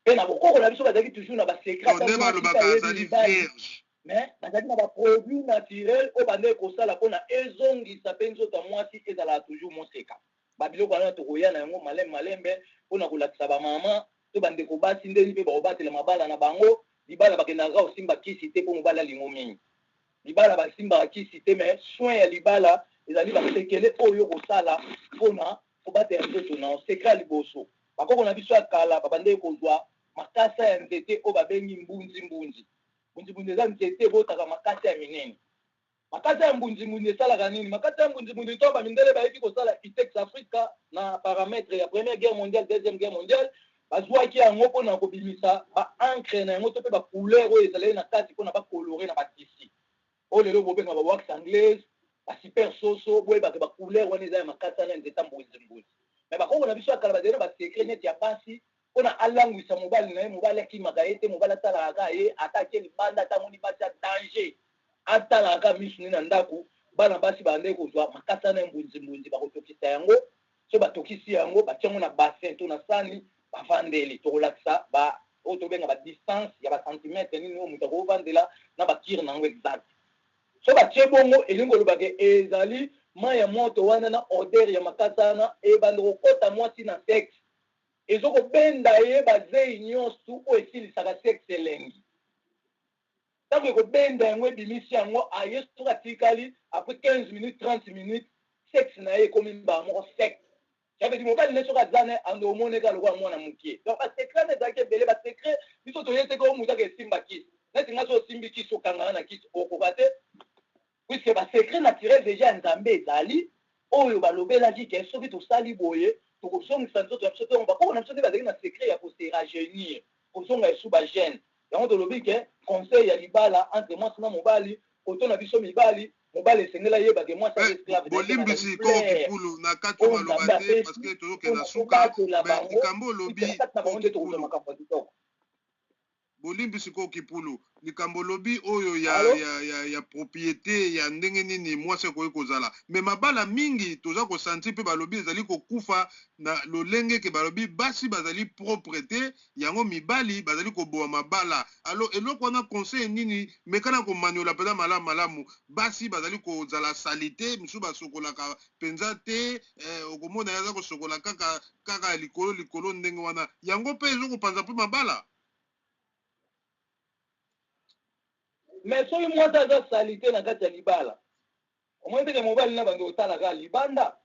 Mpe na bokoko na biso bazalaki toujours na basecret. Nde balobaka azali vierge. Mais bazalaki na baproduit naturel oyo bandeki kosala mpona ezongisa mpe nzoto ya mwasi ezalaka toujours moseka. Babiloko wana tokoya na yango malembe malembe mpona kolakisa bamama to bandeko basi ndeni mpe bakobatela mabala na bango. Libala bakendaka kaka kosimba kisi te mpo mobali alingo mingi. Libala basimbaka kisi te, mais soin ya libala ezali basekele oyo kosala mpona kobatela nzoto na secret. Ya liboso, bakoko na biso ya kala babandeki kozwa makasa ya nzete oyo babengi mbunzimbunzi. Mbunzimbunzi eza nzete ebotaka makasa ya minene. Makasa ya mbunzimbunzi esalaka nini? Makasa ya mbunzimbunzi, to bamindele bayeki kosala Itex Africa na paramètre ya Première Guerre mondiale, Deuxième Guerre mondiale, bazwaki yango mpona kobimisa baencre na yango to mpe bacouleur oyo ezalaki na kati mpona bacolorer na batissu oyo lelo bobenga bawax anglaise, basuper soso. Boyebaka bacouleur wana eza ya makasa na nzete mbunzimbunzi. Mais bakoko na biso ya kala bazali na basecret neti ya basi mpona alangwisa mobali na ye, mobali akimaka ye te, mobali atalaka kaka ye ata atie libanda, ata amoni basi ya danger, atalaka kaka misu ne na ndako. Bana basi bandeki kozwa makasa na ye mbunzimbunzi, bakotokisa yango. So batokisi yango, batia yango na bassin to na sani, bavandeli. Tokolakisa ba oyo tobenga badistance ya bacentimètre nini oyo moto akovandela na bakire na yango exact. So batie bongo, elingi koloba ke ezali mai ya moto wana na odeur ya makasa wana ebanda kokɔta mwasi na sexe, ezokobenda ye bazei nyonso oyo esilisaka sexe elengi. Ntango ekobenda yango, ebimisi yango, aye soki atikali après 15 minutes, 30 minutes, sexe na ye ekomi mbala moko sec. Ça veut dire mobali ne soki aza ne ando omoneka lokola mwana mokie. Donc basecret wana ezalaki ebele. Basecret biso toye te ko moto aka esimba kisi neti nga. So osimbi kisi, okangaka na kisi, okoka te, puisque basecret naturel déjà ya Nzambe ezali oyo balobelaki ke soki tosali boye, tokozongisa nzoto na biso. Ntongo bakoko na biso nde bazalaki na secret ya kose rajeunir, kozonga esu bajeune. Yango tolobi ke conseil ya libala entre mwasi na mobali, koto na biso mibali, mobali esengeli ayeba ke mwasi aza esclave. Bolimbisi, Koko Kipulu, na kati oyo maloba te, parce que tozokenda suka. Mais likambo olobi, Koko Kipulu, bolimbisi. Bolimbisi ko Kipulu, likambo olobi oyo ya, Allo? ya propriété ya ndenge nini mwasi akoki kozala, mais mabala mingi toza kosentir mpe balobi ezali kokufa na lolenge ke balobi basi bazali propre te, yango mibali bazali koboma mabala. Alors eloko wana, conseil nini meka na komaniola mpenza malamu malamu? Basi bazali kozala saleté, mosusu basokolaka mpenza te, okomona ye aza kosokola kaka kaka likolo likolo ndenge wana, yango mpe ezokopanza mpe mabala. Mais soki mwasi aza saleté na kati ya libala, omoni teke mobali na bango otalaka libanda.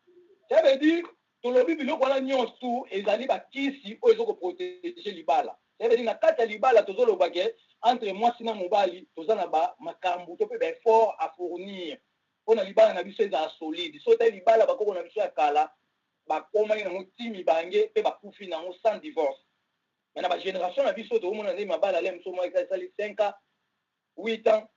Ça veut dire tolobi biloko wana nyonso ezali bakisi oyo ezokoprotéger libala. Ça veut dire na kati ya libala, tozoloba ke entre mwasi na mobali toza na bamakambo to mpe baeffort à fournir mpona libala na biso ezala solide. So te libala, bakoko na biso ya kala bakomaki nango ti mibange mpe bakufi nango sans divorce. Mais na bagénération na biso, tokomona nde mabala ale mosusu moko esali 5 ans, 8 ans,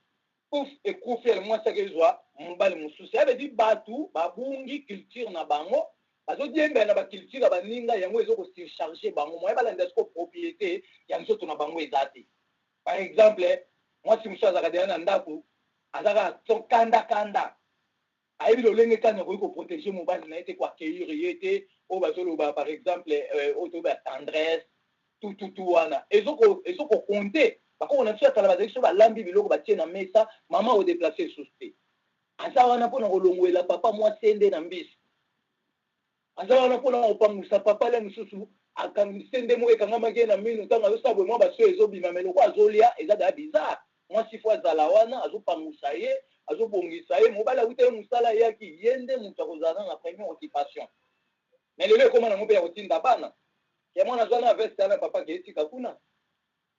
pouf, ekufi. Ele mwasi ake ezwa mobali mosusu. Ya veut bato babungi culture na bango, bazodiembela na baculture ya baninga, yango ezokosurcharge bango. Moye balanda siko propriété ya nzoto na bango eza te. Par exemple, mwasi mosusu azalaka deya na ndako, azalaka kanda kanda, ayebi lolenge kani akoki koprotéger mobali na ye te, koaccueillir ye te. Oyo bazoloba par exemple oyo toyoba tendresse, tututu wana ezokocompter. Bakoko na biso ya kala bazalaki so balambi biloko, batie na mesa, mama odéplacer lisusu te, aza wana mpona kolongwela papa mwasi nde na mbisi, aza wana mpona kopangusa papa. Le mosusu akangisi nde moko ekangamaki ye na mino, ntango azosala boye mwa baso ezobima, mais loko azolia eza daya bizarre. Mwasi fo azala wana, azopangusa ye, azobongisa ye. Mobali awuta ye mosala, ayaki, ye nde moto akozala na première occupation. Mais lelo ekóma nango mpe ya kotinda bana ke mwana azwa na veste wana, papa ke etika kuna.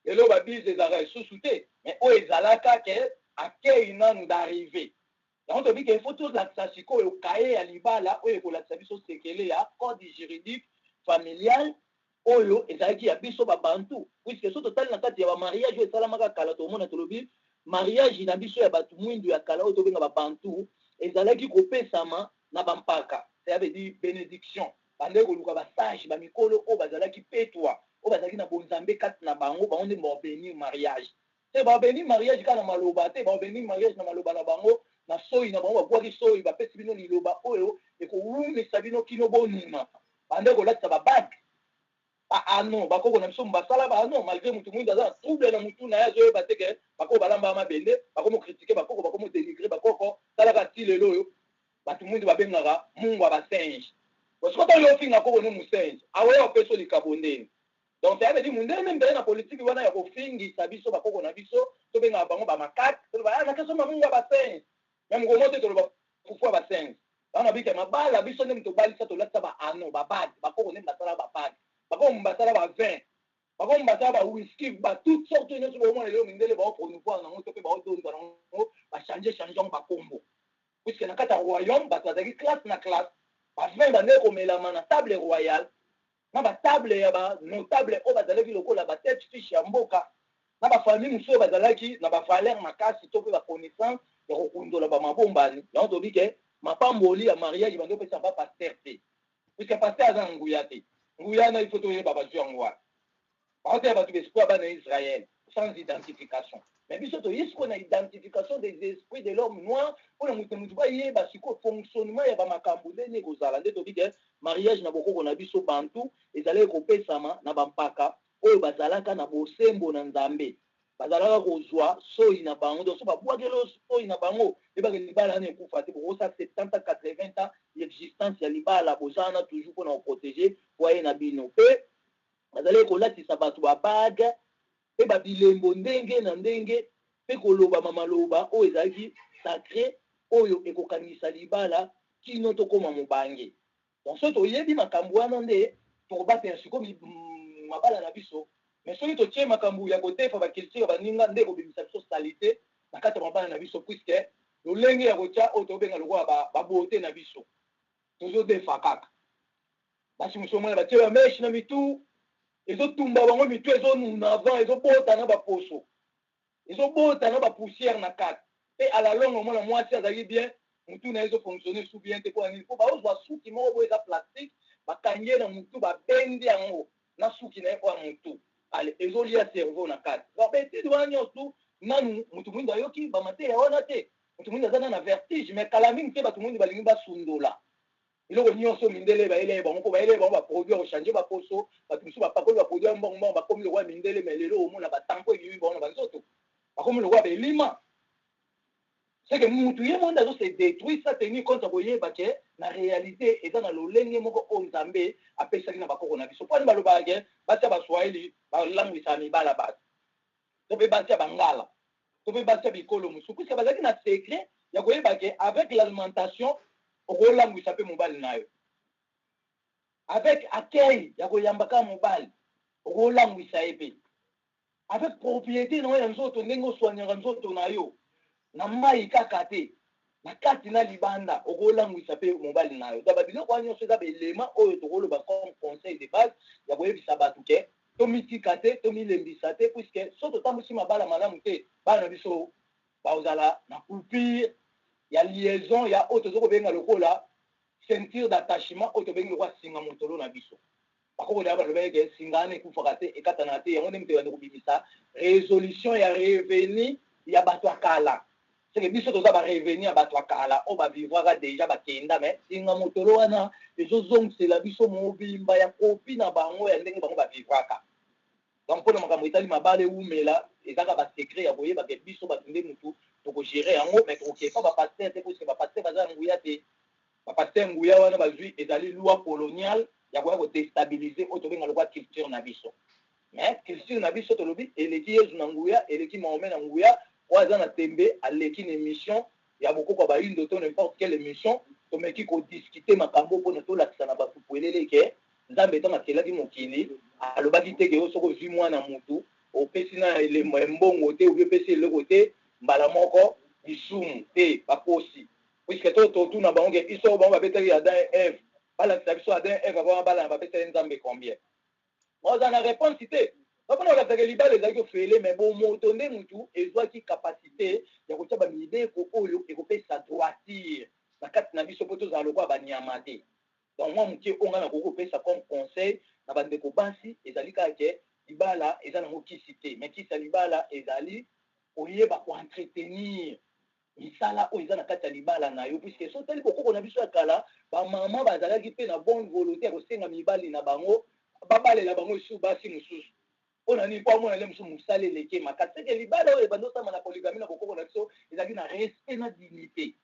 Lelo babise ezalaka lisusu te, mais oyo ezalaka ke akei nanu d'arriver. Yango tobi ke faut tolakisa sikoyo kaye ya libala oyo ekolakisa biso sekele ya code juridique familial oyo ezalaki ya biso babantu, puisque so totali na kati ya bamariage oyo esalamaka kala, tomona tolobi mariage na biso ya bato mwindu ya kala oyo tobenga babantu ezalaki kopesama na bampaka, ça veut dire bénédiction. Bandeki koluka basage, bamikolo oyo bazalaki petwa, oyo bazalaki na bonzambe kati na bango, bango nde babénir mariage te. Babénir mariage kaka na maloba te, babénir mariage na maloba na bango, na soi na bango, babwaki soi, bapesi bino liloba oyo ekowumisa bino kino bonima. Bande kolatisa babague, baano. Bakoko na biso basala baano, malgré mutu mwindu aza na trouble na mutu na ye, azoyeba te ke bakoko balambaka mabende. Bakomo critiquer bakoko, bakomo dénigrer bakoko. Talaka ti lelo oyo bato mwindu babengaka mungu ya basinge. Soki oyo ofinga koko no mosinge, aoya opesa likabo ndeni? Donc ça veut dire mundele mbele na politiki wana ya kofingisa biso bakoko na biso, tobengaka bango bamakake, toloba nakesoma mungu ya basinge, mais mokomo te toloba fufu ya basinge. Wana bike mabala biso nde moto obalisa, tolatisa baano, babague. Bakoko nde basala babague, bakoko basala bavin, bakoko basala bawhisky, ba toutes sortes nyonso. Bomona lelo mindele baopromouvoir nango to mpe baodondwa nango, bachange change yango bakombo, puisque na kati ya royaume bato bazalaki classe na classe. Bavin bandeki komelama na table royale, na batable ya banotable oyo bazalaki lokola batête fiche ya mboka, na bafamille mosusu oyo bazalaki na bavaleur makasi to mpe baconnaissance ya kokundola bamabombani. Yango tobi ke mapamboli ya mariage bandi opesa ba pasteur te, puisque pasteur aza na nguya te. Nguya na ifo toyeba bazwi yango wana, baoteya bato baesprit ya bana ya Israel sans identification. Mais biso toye sikoyo na identification des esprits de l'homme noir, mpona moto motu bayeba sikoyo fonctionnement ya bamakambo ndenge ekozala. Nde tobi ke mariage na bokoko na biso bantu ezalaki kopesama na bampaka oyo bazalaka na bosembo na Nzambe, bazalaka kozwa soi na bango. Donc so babwakeli soi na bango, ebaka libala wana ekufa te. Bokosa 70, 80 ans existence ya libala, boza wana toujours mpona koprotéger foyer na bino. Mpe bazalaki kolatisa bato babague mpe babilembo ndenge na ndenge, mpe kolobama maloba oyo ezalaki sacré, oyo ekokangisa libala kino tokóma mobange. Donc soki toyebi makambo wana nde tokobatela sikoyo mabala na biso. Mais soki totie makambo ya kotefa baculture ya baninga, nde ekobimisa biso saleté na kati ya mabala na biso, puisque lolenge ya kotia oyo tobenga lokola babeauté na biso tozodefa kaka. Basi mosusu omona batie bamèches na mitu, ezotumba bango mitu, ezonuna avant, ezobota na baposo, ezobota na bapoussière na kati. Mpe à la longue omona mwasi azalaki bien, mutu na ye ezofonctionne su bien te. Mpo na nini? Mpo baozwa suki moko boye eza plastique, bakangi ye na mutu, babendi yango na suki na ye oyo ya mutu. Ale ezolia cerveau na kati. Donc baétude wana nyonso, nanu motu mwindu ayoki bamateya wana te. Motu mwindu aza na na vertige, mais kala mingi te bato mwindu balingi basundola biloko nyonso mindele bayele bango, mpo bayele bango baproduit ya kochanger baposo. Bato mosusu bapakoli baproduit ya mbongo mbongo, bakomi lokola mindele. Mais lelo omona batampo ebimi bango na banzoto, bakomi lokola belima. C'est que mutu ye monde azo se détruire sans tenir compte ya koyeba ke na réalité eza na lolenge moko oyo Nzambe apesaki na bakoko na biso. Mpo ani balobaka ke basi ya Baswahili balangwisaka mibala bato, to mpe basi ya Bangala, to mpe basi ya bikolo mosusu, puisque bazalaki na secret ya koyeba ke avec l'alimentation okolangwisa mpe mobali na yo, avec accueil ya koyamba kaka mobali okolangwisa ye, mpe avec propriété na yo ya nzoto, ndenge oswanyaka nzoto na yo na mai kaka te, na kati na libanda, okolangwisa mpe mobali na yo. Donc babiloko wana nyonso eza baelema oyo tokoloba comme conseil de base ya koyebisa bato ke tomitika te, tomilembisa te, puisque so totambwisi mabala malamu te, bana na biso bazala na coupure ya liaison ya oyo toza kobenga lokola ceinture d'attachement, oyo tobengi lokola singa motolo na biso. Bakoko baloba eke singa wana ekufaka te, ekatana te. Yango nde moto ebandi kobimisa résolution ya revenu ya bato ya kala. Seke biso toza barevenu ya bato ya kala oyo bavivraka déjà, bakenda, mais singa motolo wana ezozongisela biso mobimba ya kopi na bango ya ndenge bango bavivraka. Donc mpona makambo etali mabala ewumela, ezaka basecret ya koyeba ke biso bato nde mutu tokogérer yango, mais tokokepa bapasteur te, puisque bapasteur baza na nguya te. Bapasteur, nguya wana bazwi ezali loi coloniale ya koya kodéstabiliser oyo tobenga lokwa culture na biso. Mais culture na biso, tolobi, eleki Yezu na nguya, eleki Mahomet na nguya. Oyo aza na tembe, aleki na émission ya bokoko ya bayindo to n'importe quelle émission. Tomeki kodiscuter makambo mpona tolakisa na bato polele ke Nzambe, ntango akelaki mokili, alobaki te ke yo soki ozwi mwana mutu, opesi na elembo ya mbongo te, obi opesi eloko te, mbala moko lisumu te. Bakosi, puisque to totuna bango ke biso bango babetaki Adam et Eve, balakisa biso Adam et Eve avant balana bapesaki Nzambe combien? Oza na réponse te. Mpona kolakisaka libala ezalaki ofele, mais bomoto nde mutu ezwaki capacité ya kotia bamibeko oyo ekopesa droiture na kati na biso, mpo tozala lokola banyama te. Donc mwa moke oyo ngai nakoki kopesa comme conseil na bandeko basi ezali kaka ke libala eza nango kisi te, mais kisi ya libala ezali koyeba koentretenir misala oyo eza na kati ya libala na yo, puisque so otali bokoko na biso ya kala, bamama bazalaki mpe na bonne volonté ya kosenga mibali na bango babalela bango lisusu basi mosusu. Mpo na nini? Mpo amona nde mosusu mosala eleki makasi. Seke libala oyo ebandi osama na polygamie na bokoko na biso ezalaki na respect na dignité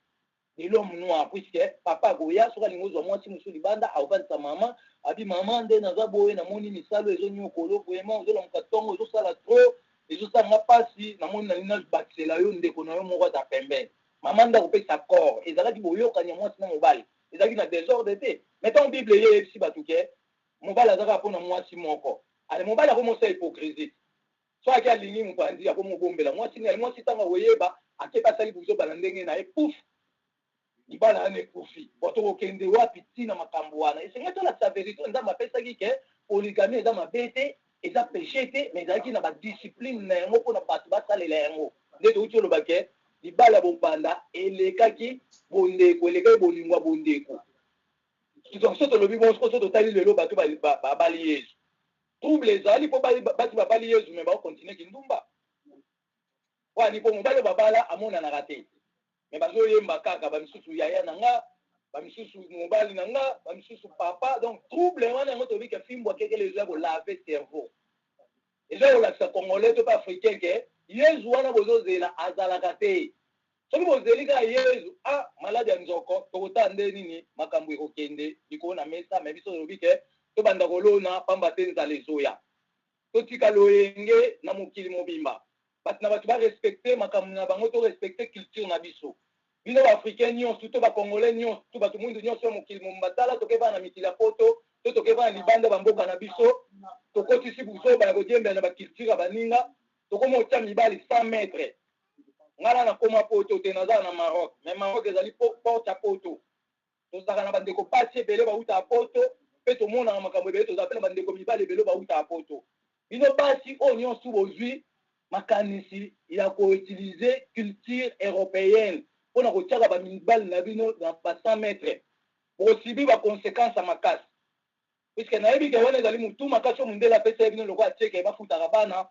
de l'homme noir, puisque papa akoya, soki alingi ozwa mwasi mosusu libanda, akovandisa mama, abi: "Mama, nde naza boye, namoni misalo ezonyokolo vraiment, ozolamuka ntongo, ozosala trop, ezosalanga mpasi, namoni nalingi nabakisela yo ndeko na yo moko aza pembeni." Mama nde akopesa accord. Ezalaki boyokani ya mwasi na mobali, ezalaki na désordre te. Mais ntango Bible ye eyebisi bato ke mobali azaka mpona mwasi moko, ale mobali akomosa hypocrisie. So ake alingi mopanzi, akomobombela mwasi nini? Mwasi ntango akoyeba, akebi, asali buzoba na ndenge na ye, pouf, libala wana ekufi. Bo tokokende wapi ntina makambo wana? Esengeli tolakisa vérité. Nzambe apesaki ke polygamie eza mabe te, eza péché te, mais ezalaki na badiscipline na yango mpona bato basalela yango. Nde touti oloba ke libala ya bombanda elekaki bondeko, elekaki bolingo ya bondeko. Donc so tolobi bon, so totali lelo, bato babali Yesu, trouble ezali mpo basi babali Yesu, mais bakocontinuer kindumba wani, mpo mobali oyo babala amonanaka te, mais bazoyemba kaka, bamisusu yaya na nga, bamisusu mobali na nga, bamisusu papa. Donc trouble wana, yango toyebi ke fimbo akekele ezoya kolaver cerveau, eza kolakisa Congolais to mpe Africain ke Yezu wana bozozela azalaka te. Soki bozeli kaka Yezu, a maladi ya nzoko, tokotala nde nini makambo ekokende likolo na mesa. Mais biso tolobi ke tobanda kolona, pamba te nzala ezoya. Totika loyenge na mokili mobimba, bato na bato barespecter makambo na bango, torespecter culture na biso. Bino baafricain nyonso to bacongolais nyonso to bato mwindu nyonso ya mokili mobimba, tala, tokeva na mikili ya poto to tokeva na libanda bamboka na biso, tokotisi buzoba ya kodiembela na baculture ya baninga, tokoma otya mibali 100 mètre. Ngai na nakóma poto te, naza na Maroc, mais Maroc ezali porte ya poto. Tozalaka na bandeko basi ebele bauta ya poto, mpe tomonaka makambo ebele. Tozala mpe na bandeko mibali ebele bauta ya poto. Bino basi oyo nyonso bozwi makanisi ya koutiliser culture européenne mpona kotiaka bamibali na bino na ba 100 mètre, bokosubir baconséquence ya makasi. Puisque nayebi ke wana ezali mutu makasi oyo mundele apesa ye bino lokola cheke bafutaka bana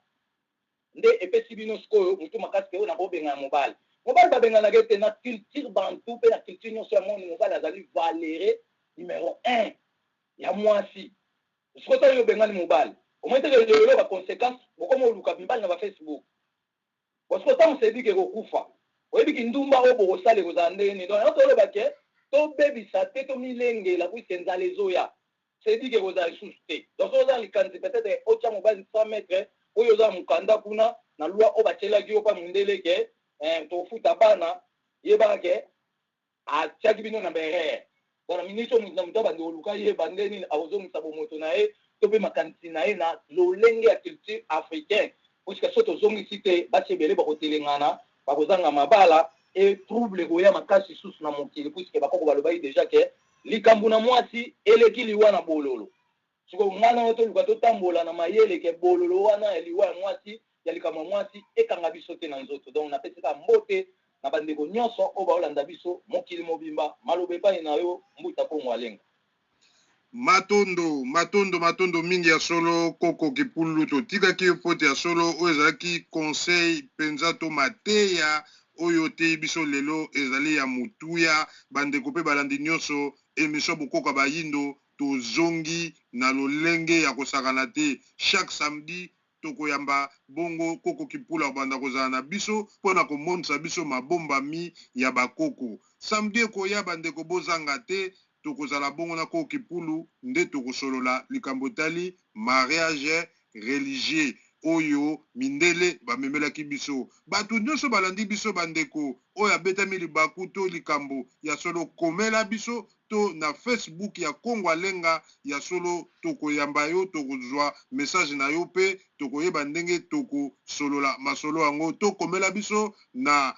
nde epesi bino sikoyo mutu makasi ke oyo nakobengana mobali. Mobali babenganaka ye te na culture bantu mpe na culture nyonso ya monde mobali azali valere numero 1 ya mwasi. Sikoyo ntango yo obengani mobali omoni te ke lelo ba consequences bokoma oluka mibali na ba Facebook. Bon sikoyo tango Cedric ekokufa oyebi kindumba oyo bokosala ekozala ndenge nini? Donc yango toloba ke tobebisa te tomilengela puisque nzala ezoya Cedric ekozala lisusu te. Donc soki oza na likanisi peut-etre otia mobali 100 mètres oyo oza na mukanda kuna na loi oyo batielaki yo pa mundele ke eh, tokofuta bana yebaka ke Atiaki bino na ba erreur. Donc na minute oyo mutu na mutu abandi koluka ayeba ndenge nini akozongisa bomoto na ye to pe makanisi na ye na lolenge ya culture africain puisque soki tozongisi te basi ebele bakotelengana, bakozanga mabala et trouble ekoya makasi lisusu na mokili puisque bakoko balobaki dejà que likambo na muasi eleki liwa na bololo. Sikoyo ngai na yo toluka totambola na mayele ke bololo wana ya liwa ya mwasi, ya likambo ya mwasi ekanga biso te na nzoto. Donc napesi kaka mbote na ba ndeko nionso oyo baolanda biso mokili mobimba. Maloba epayi na yo Mbuta Kongo Alenga. Matondo, matondo, matondo mingi ya solo koko Kipulu totikaki yo mpo te ya solo oyo ezalaki conseil penza to mateya oyo oteyi biso lelo ezali ya motuya. Bandeko mpe balandi nionso emission Bokoko ya Bayindo Tozongi na lolenge ya kosakana te. Chaque samedi tokoyamba bongo koko Kipula akobanda kozala na biso mpo na komonisa biso mabombami ya ba koko. Samedi ekoya ba ndeko bozanga te, tokozala bongo na koko Kipulu nde tokosolola likambo etali mariage religieux oyo mindele bamemelaki biso. Bato nionso balandi biso ba ndeko oyo abetami libaku to likambo ya solo komela biso to na Facebook ya Kongo Alenga ya solo tokoyamba yo tokozua message na yo pe tokoyeba ndenge toko solola masolo yango to komela biso na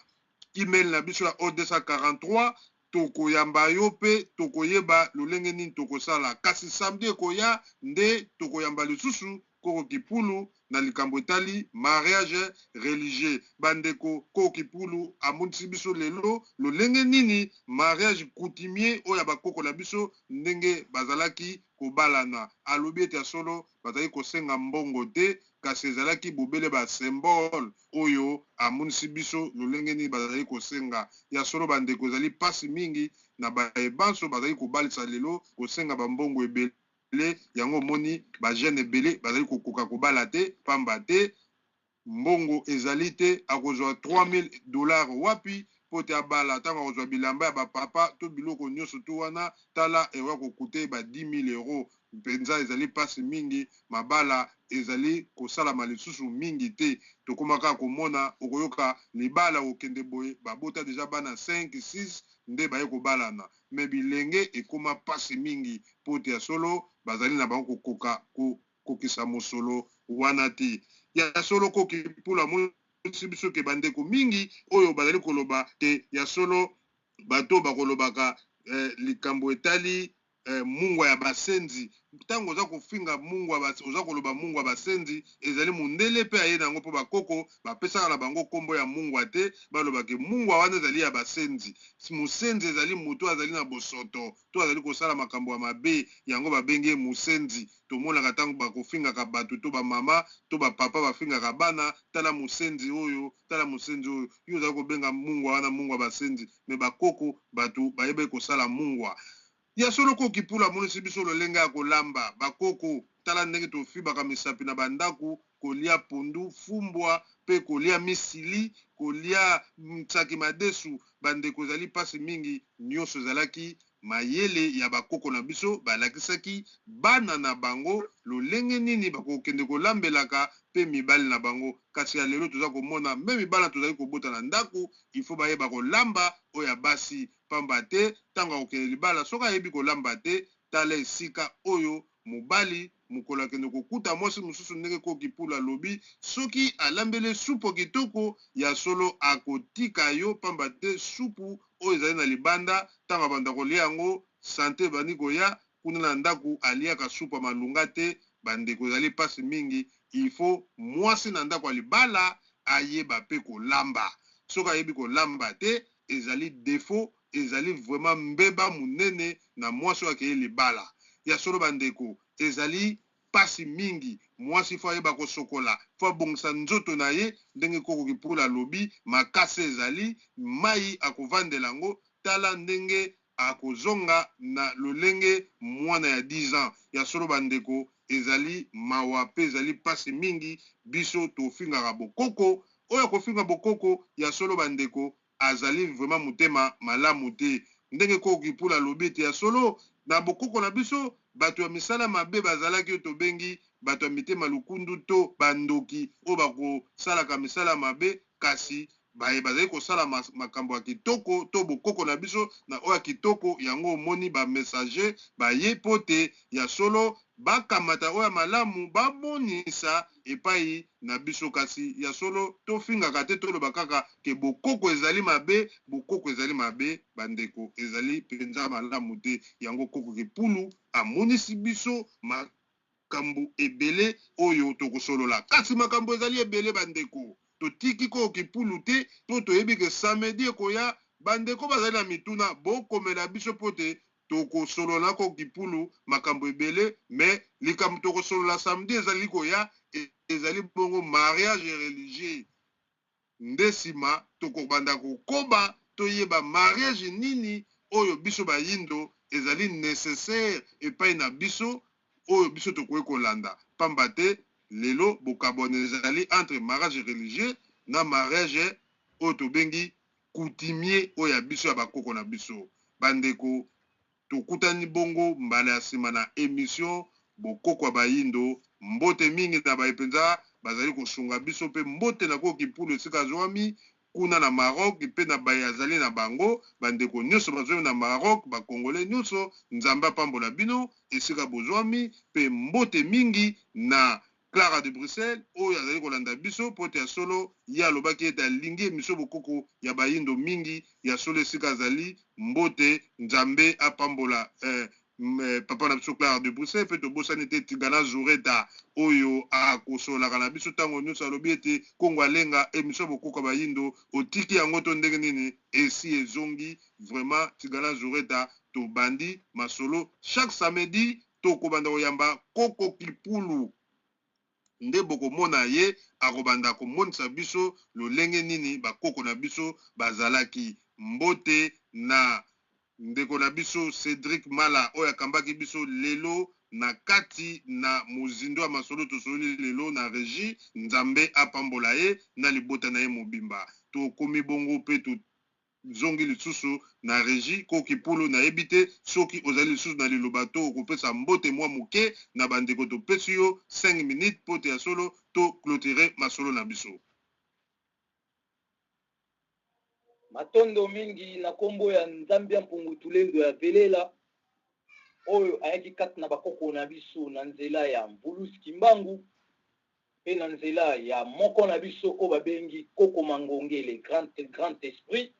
email na biso ya o 243 tokoyamba yo pe tokoyeba lolenge nini tokosala kasi samedi ekoya nde tokoyamba lisusu Koko Kipulu na likambo etali mariage religieux. Ba ndeko, Koko Kipulu amonisi biso lelo lolenge nini mariage coutumier oyo ya ba koko na biso ndenge bazalaki kobalana. Alobi ete ya solo bazalaki kosenga mbongo te kasi ezalaki bobele ba symboles oyo amonisi biso lolenge nini bazalaki kosenga. Ya solo ba ndeko ezali pasi mingi na baye banso bazali kobalisa lelo kosenga ba mbongo ebele. Yango omoni ba jeunes ebele bazali kokoka kobala te pamba te mbongo ezali te, akozwa 3000 dollars wapi po te abala, tango akozwa bilamba ya ba papa to biloko nionso tout wana tala ekoya ko couter ye ba 10000 euros mpenza ezali pasi mingi, mabala ezali kosalama lisusu mingi te, tokoma kaka komona okoyoka libala okende boye babota dejà bana 5, 6 nde baye kobalana mais bilenge ekoma pasi mingi po te ya solo bazali na bango kokoka kokokisa mosolo wana te. Ya solo ko Kipulu amonisi biso ke bandeko mingi oyo bazali koloba te ya solo bato oyo bakolobaka likambo etali mungwa ya basenzi tango oza kofinga mungwa oza koloba mungwa basenzi ezali mundele pe aye na yango po bakoko bapesaka na bango kombo ya mungwa te baloba ke mungwa wana ezali ya basenzi musenzi ezali moto azali na bosoto to azali kosala makambo ya mabe yango babengi ye musenzi tomonaka tango bakofingaka bato to ba mama to ba papa bafingaka bana tala musenzi oyo tala musenzi oyo yo ozali kobenga mungwa wana mungwa basenzi mais bakoko bato bayebaki kosala mungwa Ya solo ko Kipulu amonisi biso lolenge ya kolamba ba koko, tala ndenge tofibaka misapi na ba ndaku, kolia pondu, fumbwa pe kolia misili, kolia nsaki madesu, ba ndeko ezali pasi mingi, nioso ezalaki mayele ya ba koko na biso, balakisaki bana na bango lolenge nini bakokende kolambelaka pe mibali na bango, kasi ya lelo toza komona meme bana tozali kobota na ndaku il faut bayeba kolamba oyo ya basi Pamba te, tango akokende libala, soki ayebi kolamba te, tala esika oyo mobali mokolo akende kokuta mwasi mosusu ndenge Koki Pulu alobi, soki alambeli ye supu kitoko, ya solo akotika yo, pamba te supu oyo ezali na libanda, tango abanda kolia yango, sante ebandi koya, kuna na ndaku aliaka supu ya malonga te, ba ndeko ezali pasi mingi, il faut mwasi na ndaku ya libala ayeba pe kolamba, soki ayebi kolamba te, ezali defaut ezali vraiment mbeba munene na mwasi oyo akeyi libala. Ya solo bandeko, ezali pasi mingi. Mwasi faut ayeba kosokola, faut abongisa nzoto na ye ndenge koko Kipula alobi, makasa ezali, mayi akovandela yango, tala ndenge akozonga na lolenge mwana ya 10 ans. Ya solo bandeko, ezali mawa pe ezali pasi mingi. Biso tofingaka bokoko, oyo akofinga bokoko, ya solo bandeko, azali vraiment motema malamu te. Ndenge koko Kipula alobi ete ya solo na bokoko na biso bato ya misala mabe bazalaki, oyo tobengi bato ya mitema lukundu to bandoki oyo bakosalaka misala mabe, kasi baye bazali kosala makambo ya kitoko to bokoko na biso na oyo ya kitoko, yango omoni ba messager baye po te ya solo bakamata oyo ya malamu bamonisa epai na biso. Kasi ya solo tofingaka te, toloba kaka ke bokoko ezali mabe, bokoko ezali mabe bandeko, ezali mpenza malamu te. Yango koko Kipulu amonisi biso makambo ebele oyo tokosolola, kasi makambo ezali ebele bandeko. Totiki koko Kipulu te po toyebi ke samedi ekoya, bandeko bazali na mituna bokomela biso po te tokosolola koko Kipulu makambo ebele. Mais likambo tokosolola samedi ezali koya, ezali bongo mariage religieux. Nde nsima tokobanda kokoba toyeba mariage nini oyo biso bayindo ezali necessaire epai na biso, oyo biso tokoki kolanda, pamba te lelo bokabwani ezali entre mariage religieux na mariage oyo tobengi coutumier, oyo ya biso ya bakoko na biso. Bandeko, tokutani bongo mbala ya nsima na émission Bokoko ya Bayindo. Mbote mingi na baye mpenza bazali kosunga biso, mpe mbote na koko Kipulu esika azwami kuna na Maroc, mpe na baye azali na bango, bandeko nyonso bazwami na Maroc, ba Congolais nyonso, Nzambe apambola bino esika bozwami. Mpe mbote mingi na Clara de Bruxelles oyo azali kolanda biso, mpo ete ya solo ye alobaki ete alingi emission Bokoko ya Bayindo mingi. Ya solo esika azali, mbote, Nzambe apambola papa na biso Clara de Bruxelles. Mpe tobosani te Tigana Zureta oyo akosololaka na biso ntango nyonso, alobi ete Kongo Alenga, emission Bokoko ya Bayindo otiki yango to ndenge nini, esi ezongi. Vraiment Tigana Zureta, tobandi masolo chaque samedi, tokobanda koyamba Koko Kipulu, nde bokomona ye akobanda komonisa biso lolenge nini bakoko na biso bazalaki. Mbote na ndeko na biso Cedric Mala oyo akambaki biso lelo na kati na mozindo ya masolo tosololi lelo na regie. Nzambe apambola ye na libota na ye mobimba. Tokomi bongo mpe tozongi lisusu na regie. Koko Kipulu, nayebi te soki ozali lisusu na liloba to okopesa mbote mwa moke na bandeko. Topesi yo 5 minutes mpo te ya solo to clôturer masolo na biso. Matondo mingi na kombo ya Nzambe ya Mpungu Tulendo ya Velela oyo ayaki kati na bakoko na biso na nzela ya Mvuluzi Kimbangu mpe na nzela ya moko na biso oyo babengi Koko Mangonge, le grand esprit.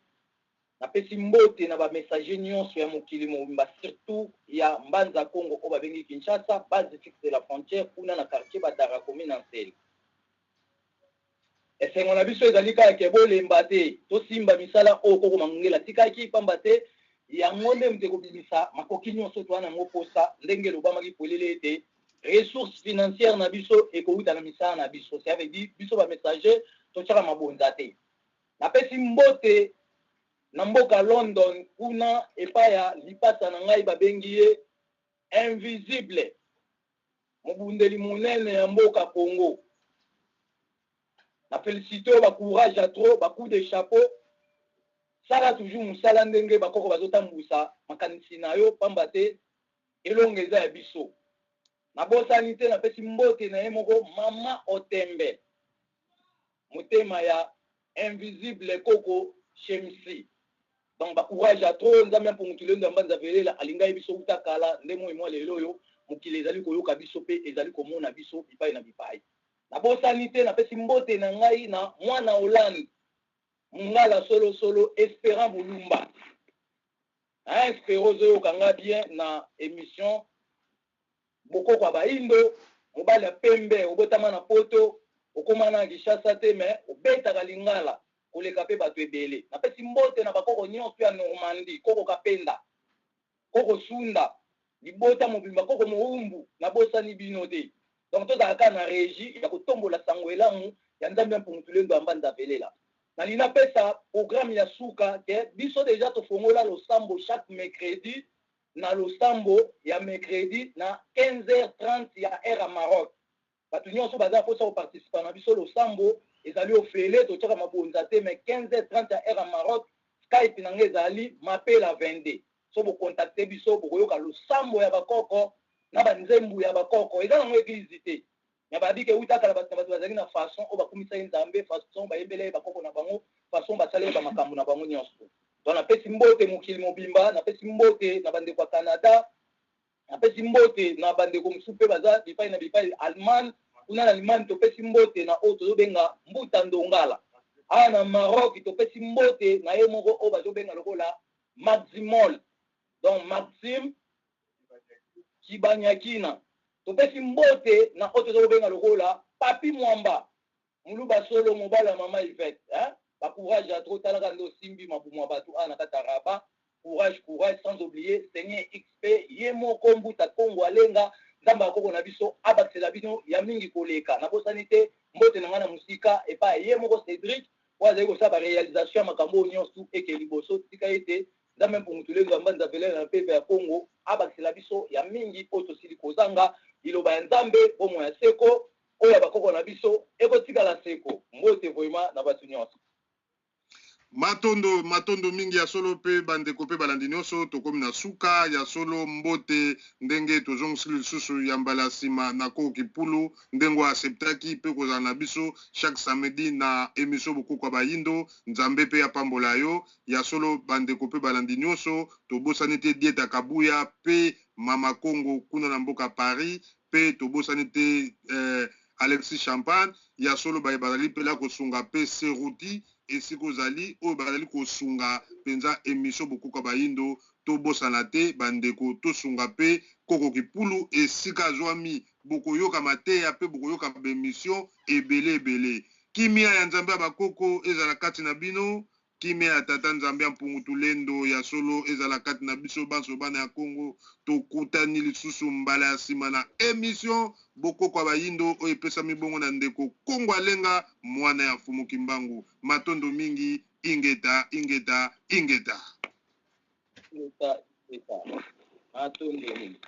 Napesi mbote na ba messager nyonso ya mokili mobimba, surtout ya Mbanza Kongo oyo babengi Kinshasa, base fixe de la frontière kuna na quartier Badara, commune ya Nsele. Esengo na biso ezali kaka ke bolemba te, tosimba misala oyo Koko Mangongela atikaki, pamba te yango nde moto ekobimisa makoki nyonso toa na yango posa, ndenge elobamaki polele ete ressource financière na biso ekowuta na misala na biso. Ça veut dire biso ba messager totiaka mabonza te. Napesi mbote na mboka London kuna epai ya lipasa na ngai babengi ye Invisible, mobundeli monene ya mboka Congo. Na felicite yo, ba courage ya trop, ba coup de chapeau. Sala toujours mosala ndenge bakoko bazotambusa makanisi na yo, pamba te elonga eza ya biso. Nabosani te, napesi mbote na ye moko mama Otembe, motema ya Invisible Koko Shemsi. Donc ba courage ya trop. Nzambe ya Mpungu Tulendo ya Mbanza Velela alinga ye biso uta kala, nde moi mwa lelo oyo mokili ezali koyoka biso pe ezali komona biso bipai na bipai. Nabosani te, napesi mbote na ngai na mwana Hollande, mongala solo solo, Esperant Bulumba. Hein, Espero, ozoyoka nga bien na émission Bokoko ya Bayindo, mobali ya pembe, obotama na poto, okoma na Kinshasa te, mais obetaka lingala koleka pe bato ebele. Napesi mbote na bakoko nyonso ya Normandie, koko Kapenda, koko Sunda, Libota mobimba koko mowumbu nabosani bino te. Donc tozala kaka na regie ya kotombola sango elamu ya Nzambe ya Mpungu Tulendo ya Mbanza Velela. Nalingi napesa programme ya suka ke biso dejà tofongola losambo chaque mercredi na losambo ya mercredi na 15h30 ya heure ya Maroc. Bato nyonso baza na mposa koparticipa na biso losambo ezali ofele, totiaka mabonza te, mais 15h30 ya heure ya Maroc, Skype na ngai ezali Mapela 22. So bo contacter biso bokoyoka losambo ya bakoko na ba nzembu ya bakoko. Eza nango eglise te. Mais babi ke wuta kala bato na bato bazalaki na façon oyo bakumisaki Nzambe, façon bayembela ye bakoko na bango, façon basaleli ba makambo na bango nyonso. Donc napesi mbote mokili mobimba, napesi mbote na bandeko ya Canada, napesi mbote na bandeko mosusu mpe baza bipai na bipai, Allemagne, kuna na Allemagne topesi mbote na oyo tozobenga Mbuta Ndongala. Awa na Maroc topesi mbote na ye moko oyo bazobenga lokola Maximol, donc Maxime Kibanyakina. Topesi mbote na oyo toza kobenga lokola Papi Mwamba, muluba solo, mobali ya mama Yvette, hein? Ba courage ya trop, talaka nde osimbi mabumu ya bato awa na kati ya Rabat. Courage, courage, sans oublier Seigneur XP, ye moko Mbuta Kongo Alenga, Nzambe ya koko na biso abakisela bino ya mingi koleka. Nabosani te mbote na ngai na mosika epai ye moko Cedric oyo azali kosala ba realisation ya makambo oyo nyonso eke liboso. Tika ete Nzambe Mpungu Tulendo ya Mbanza Velela na Mpeve ya Kongo abakisela biso ya mingi oyo tosili kozanga. Liloba ya Nzambe, bomoi ya seko, oyo ya bakoko na biso ekotikala seko. Mbote vraiment na bato nyonso. Matondo, matondo mingi ya solo pe bandeko pe balandi nionso, tokomi na suka ya solo mbote ndenge tozongisili lisusu ya mbala ya sima na koko Kipulu ndenge o acceptaki pe kozala na biso chaque samedi na emission bokoko ya bayindo, Nzambe pe apambola yo ya solo bandeko pe balandi nionso, tobosani te Dieta Kabuya pe Mama Kongo kuna na mboka Paris pe tobosani te eh, Alexis Champagne ya solo baye bazali mpela kosunga pe Seruti esika ozali oyo bazali kosunga penza emission bokoko ya bayindo tobosana te ba ndeko tosunga pe koko kipulu esika azuami bokoyoka mateya pe bokoyoka ba emission ebele ebele kimia ya nzambe ya bakoko ezala kati na bino Kimia ya Tata Nzambe ya Mpungu Tulendo ya solo ezala kati na biso banso bana ya Kongo. Tokutani lisusu mbala ya sima na emission Bokoko ya Bayindo oyo epesami bongo na ndeko Kongo Alenga muana ya Mfumu Kimbangu. Matondo mingi. Ingeta, ingeta, ingeta. Ingeta, ingeta. Matondo mingi.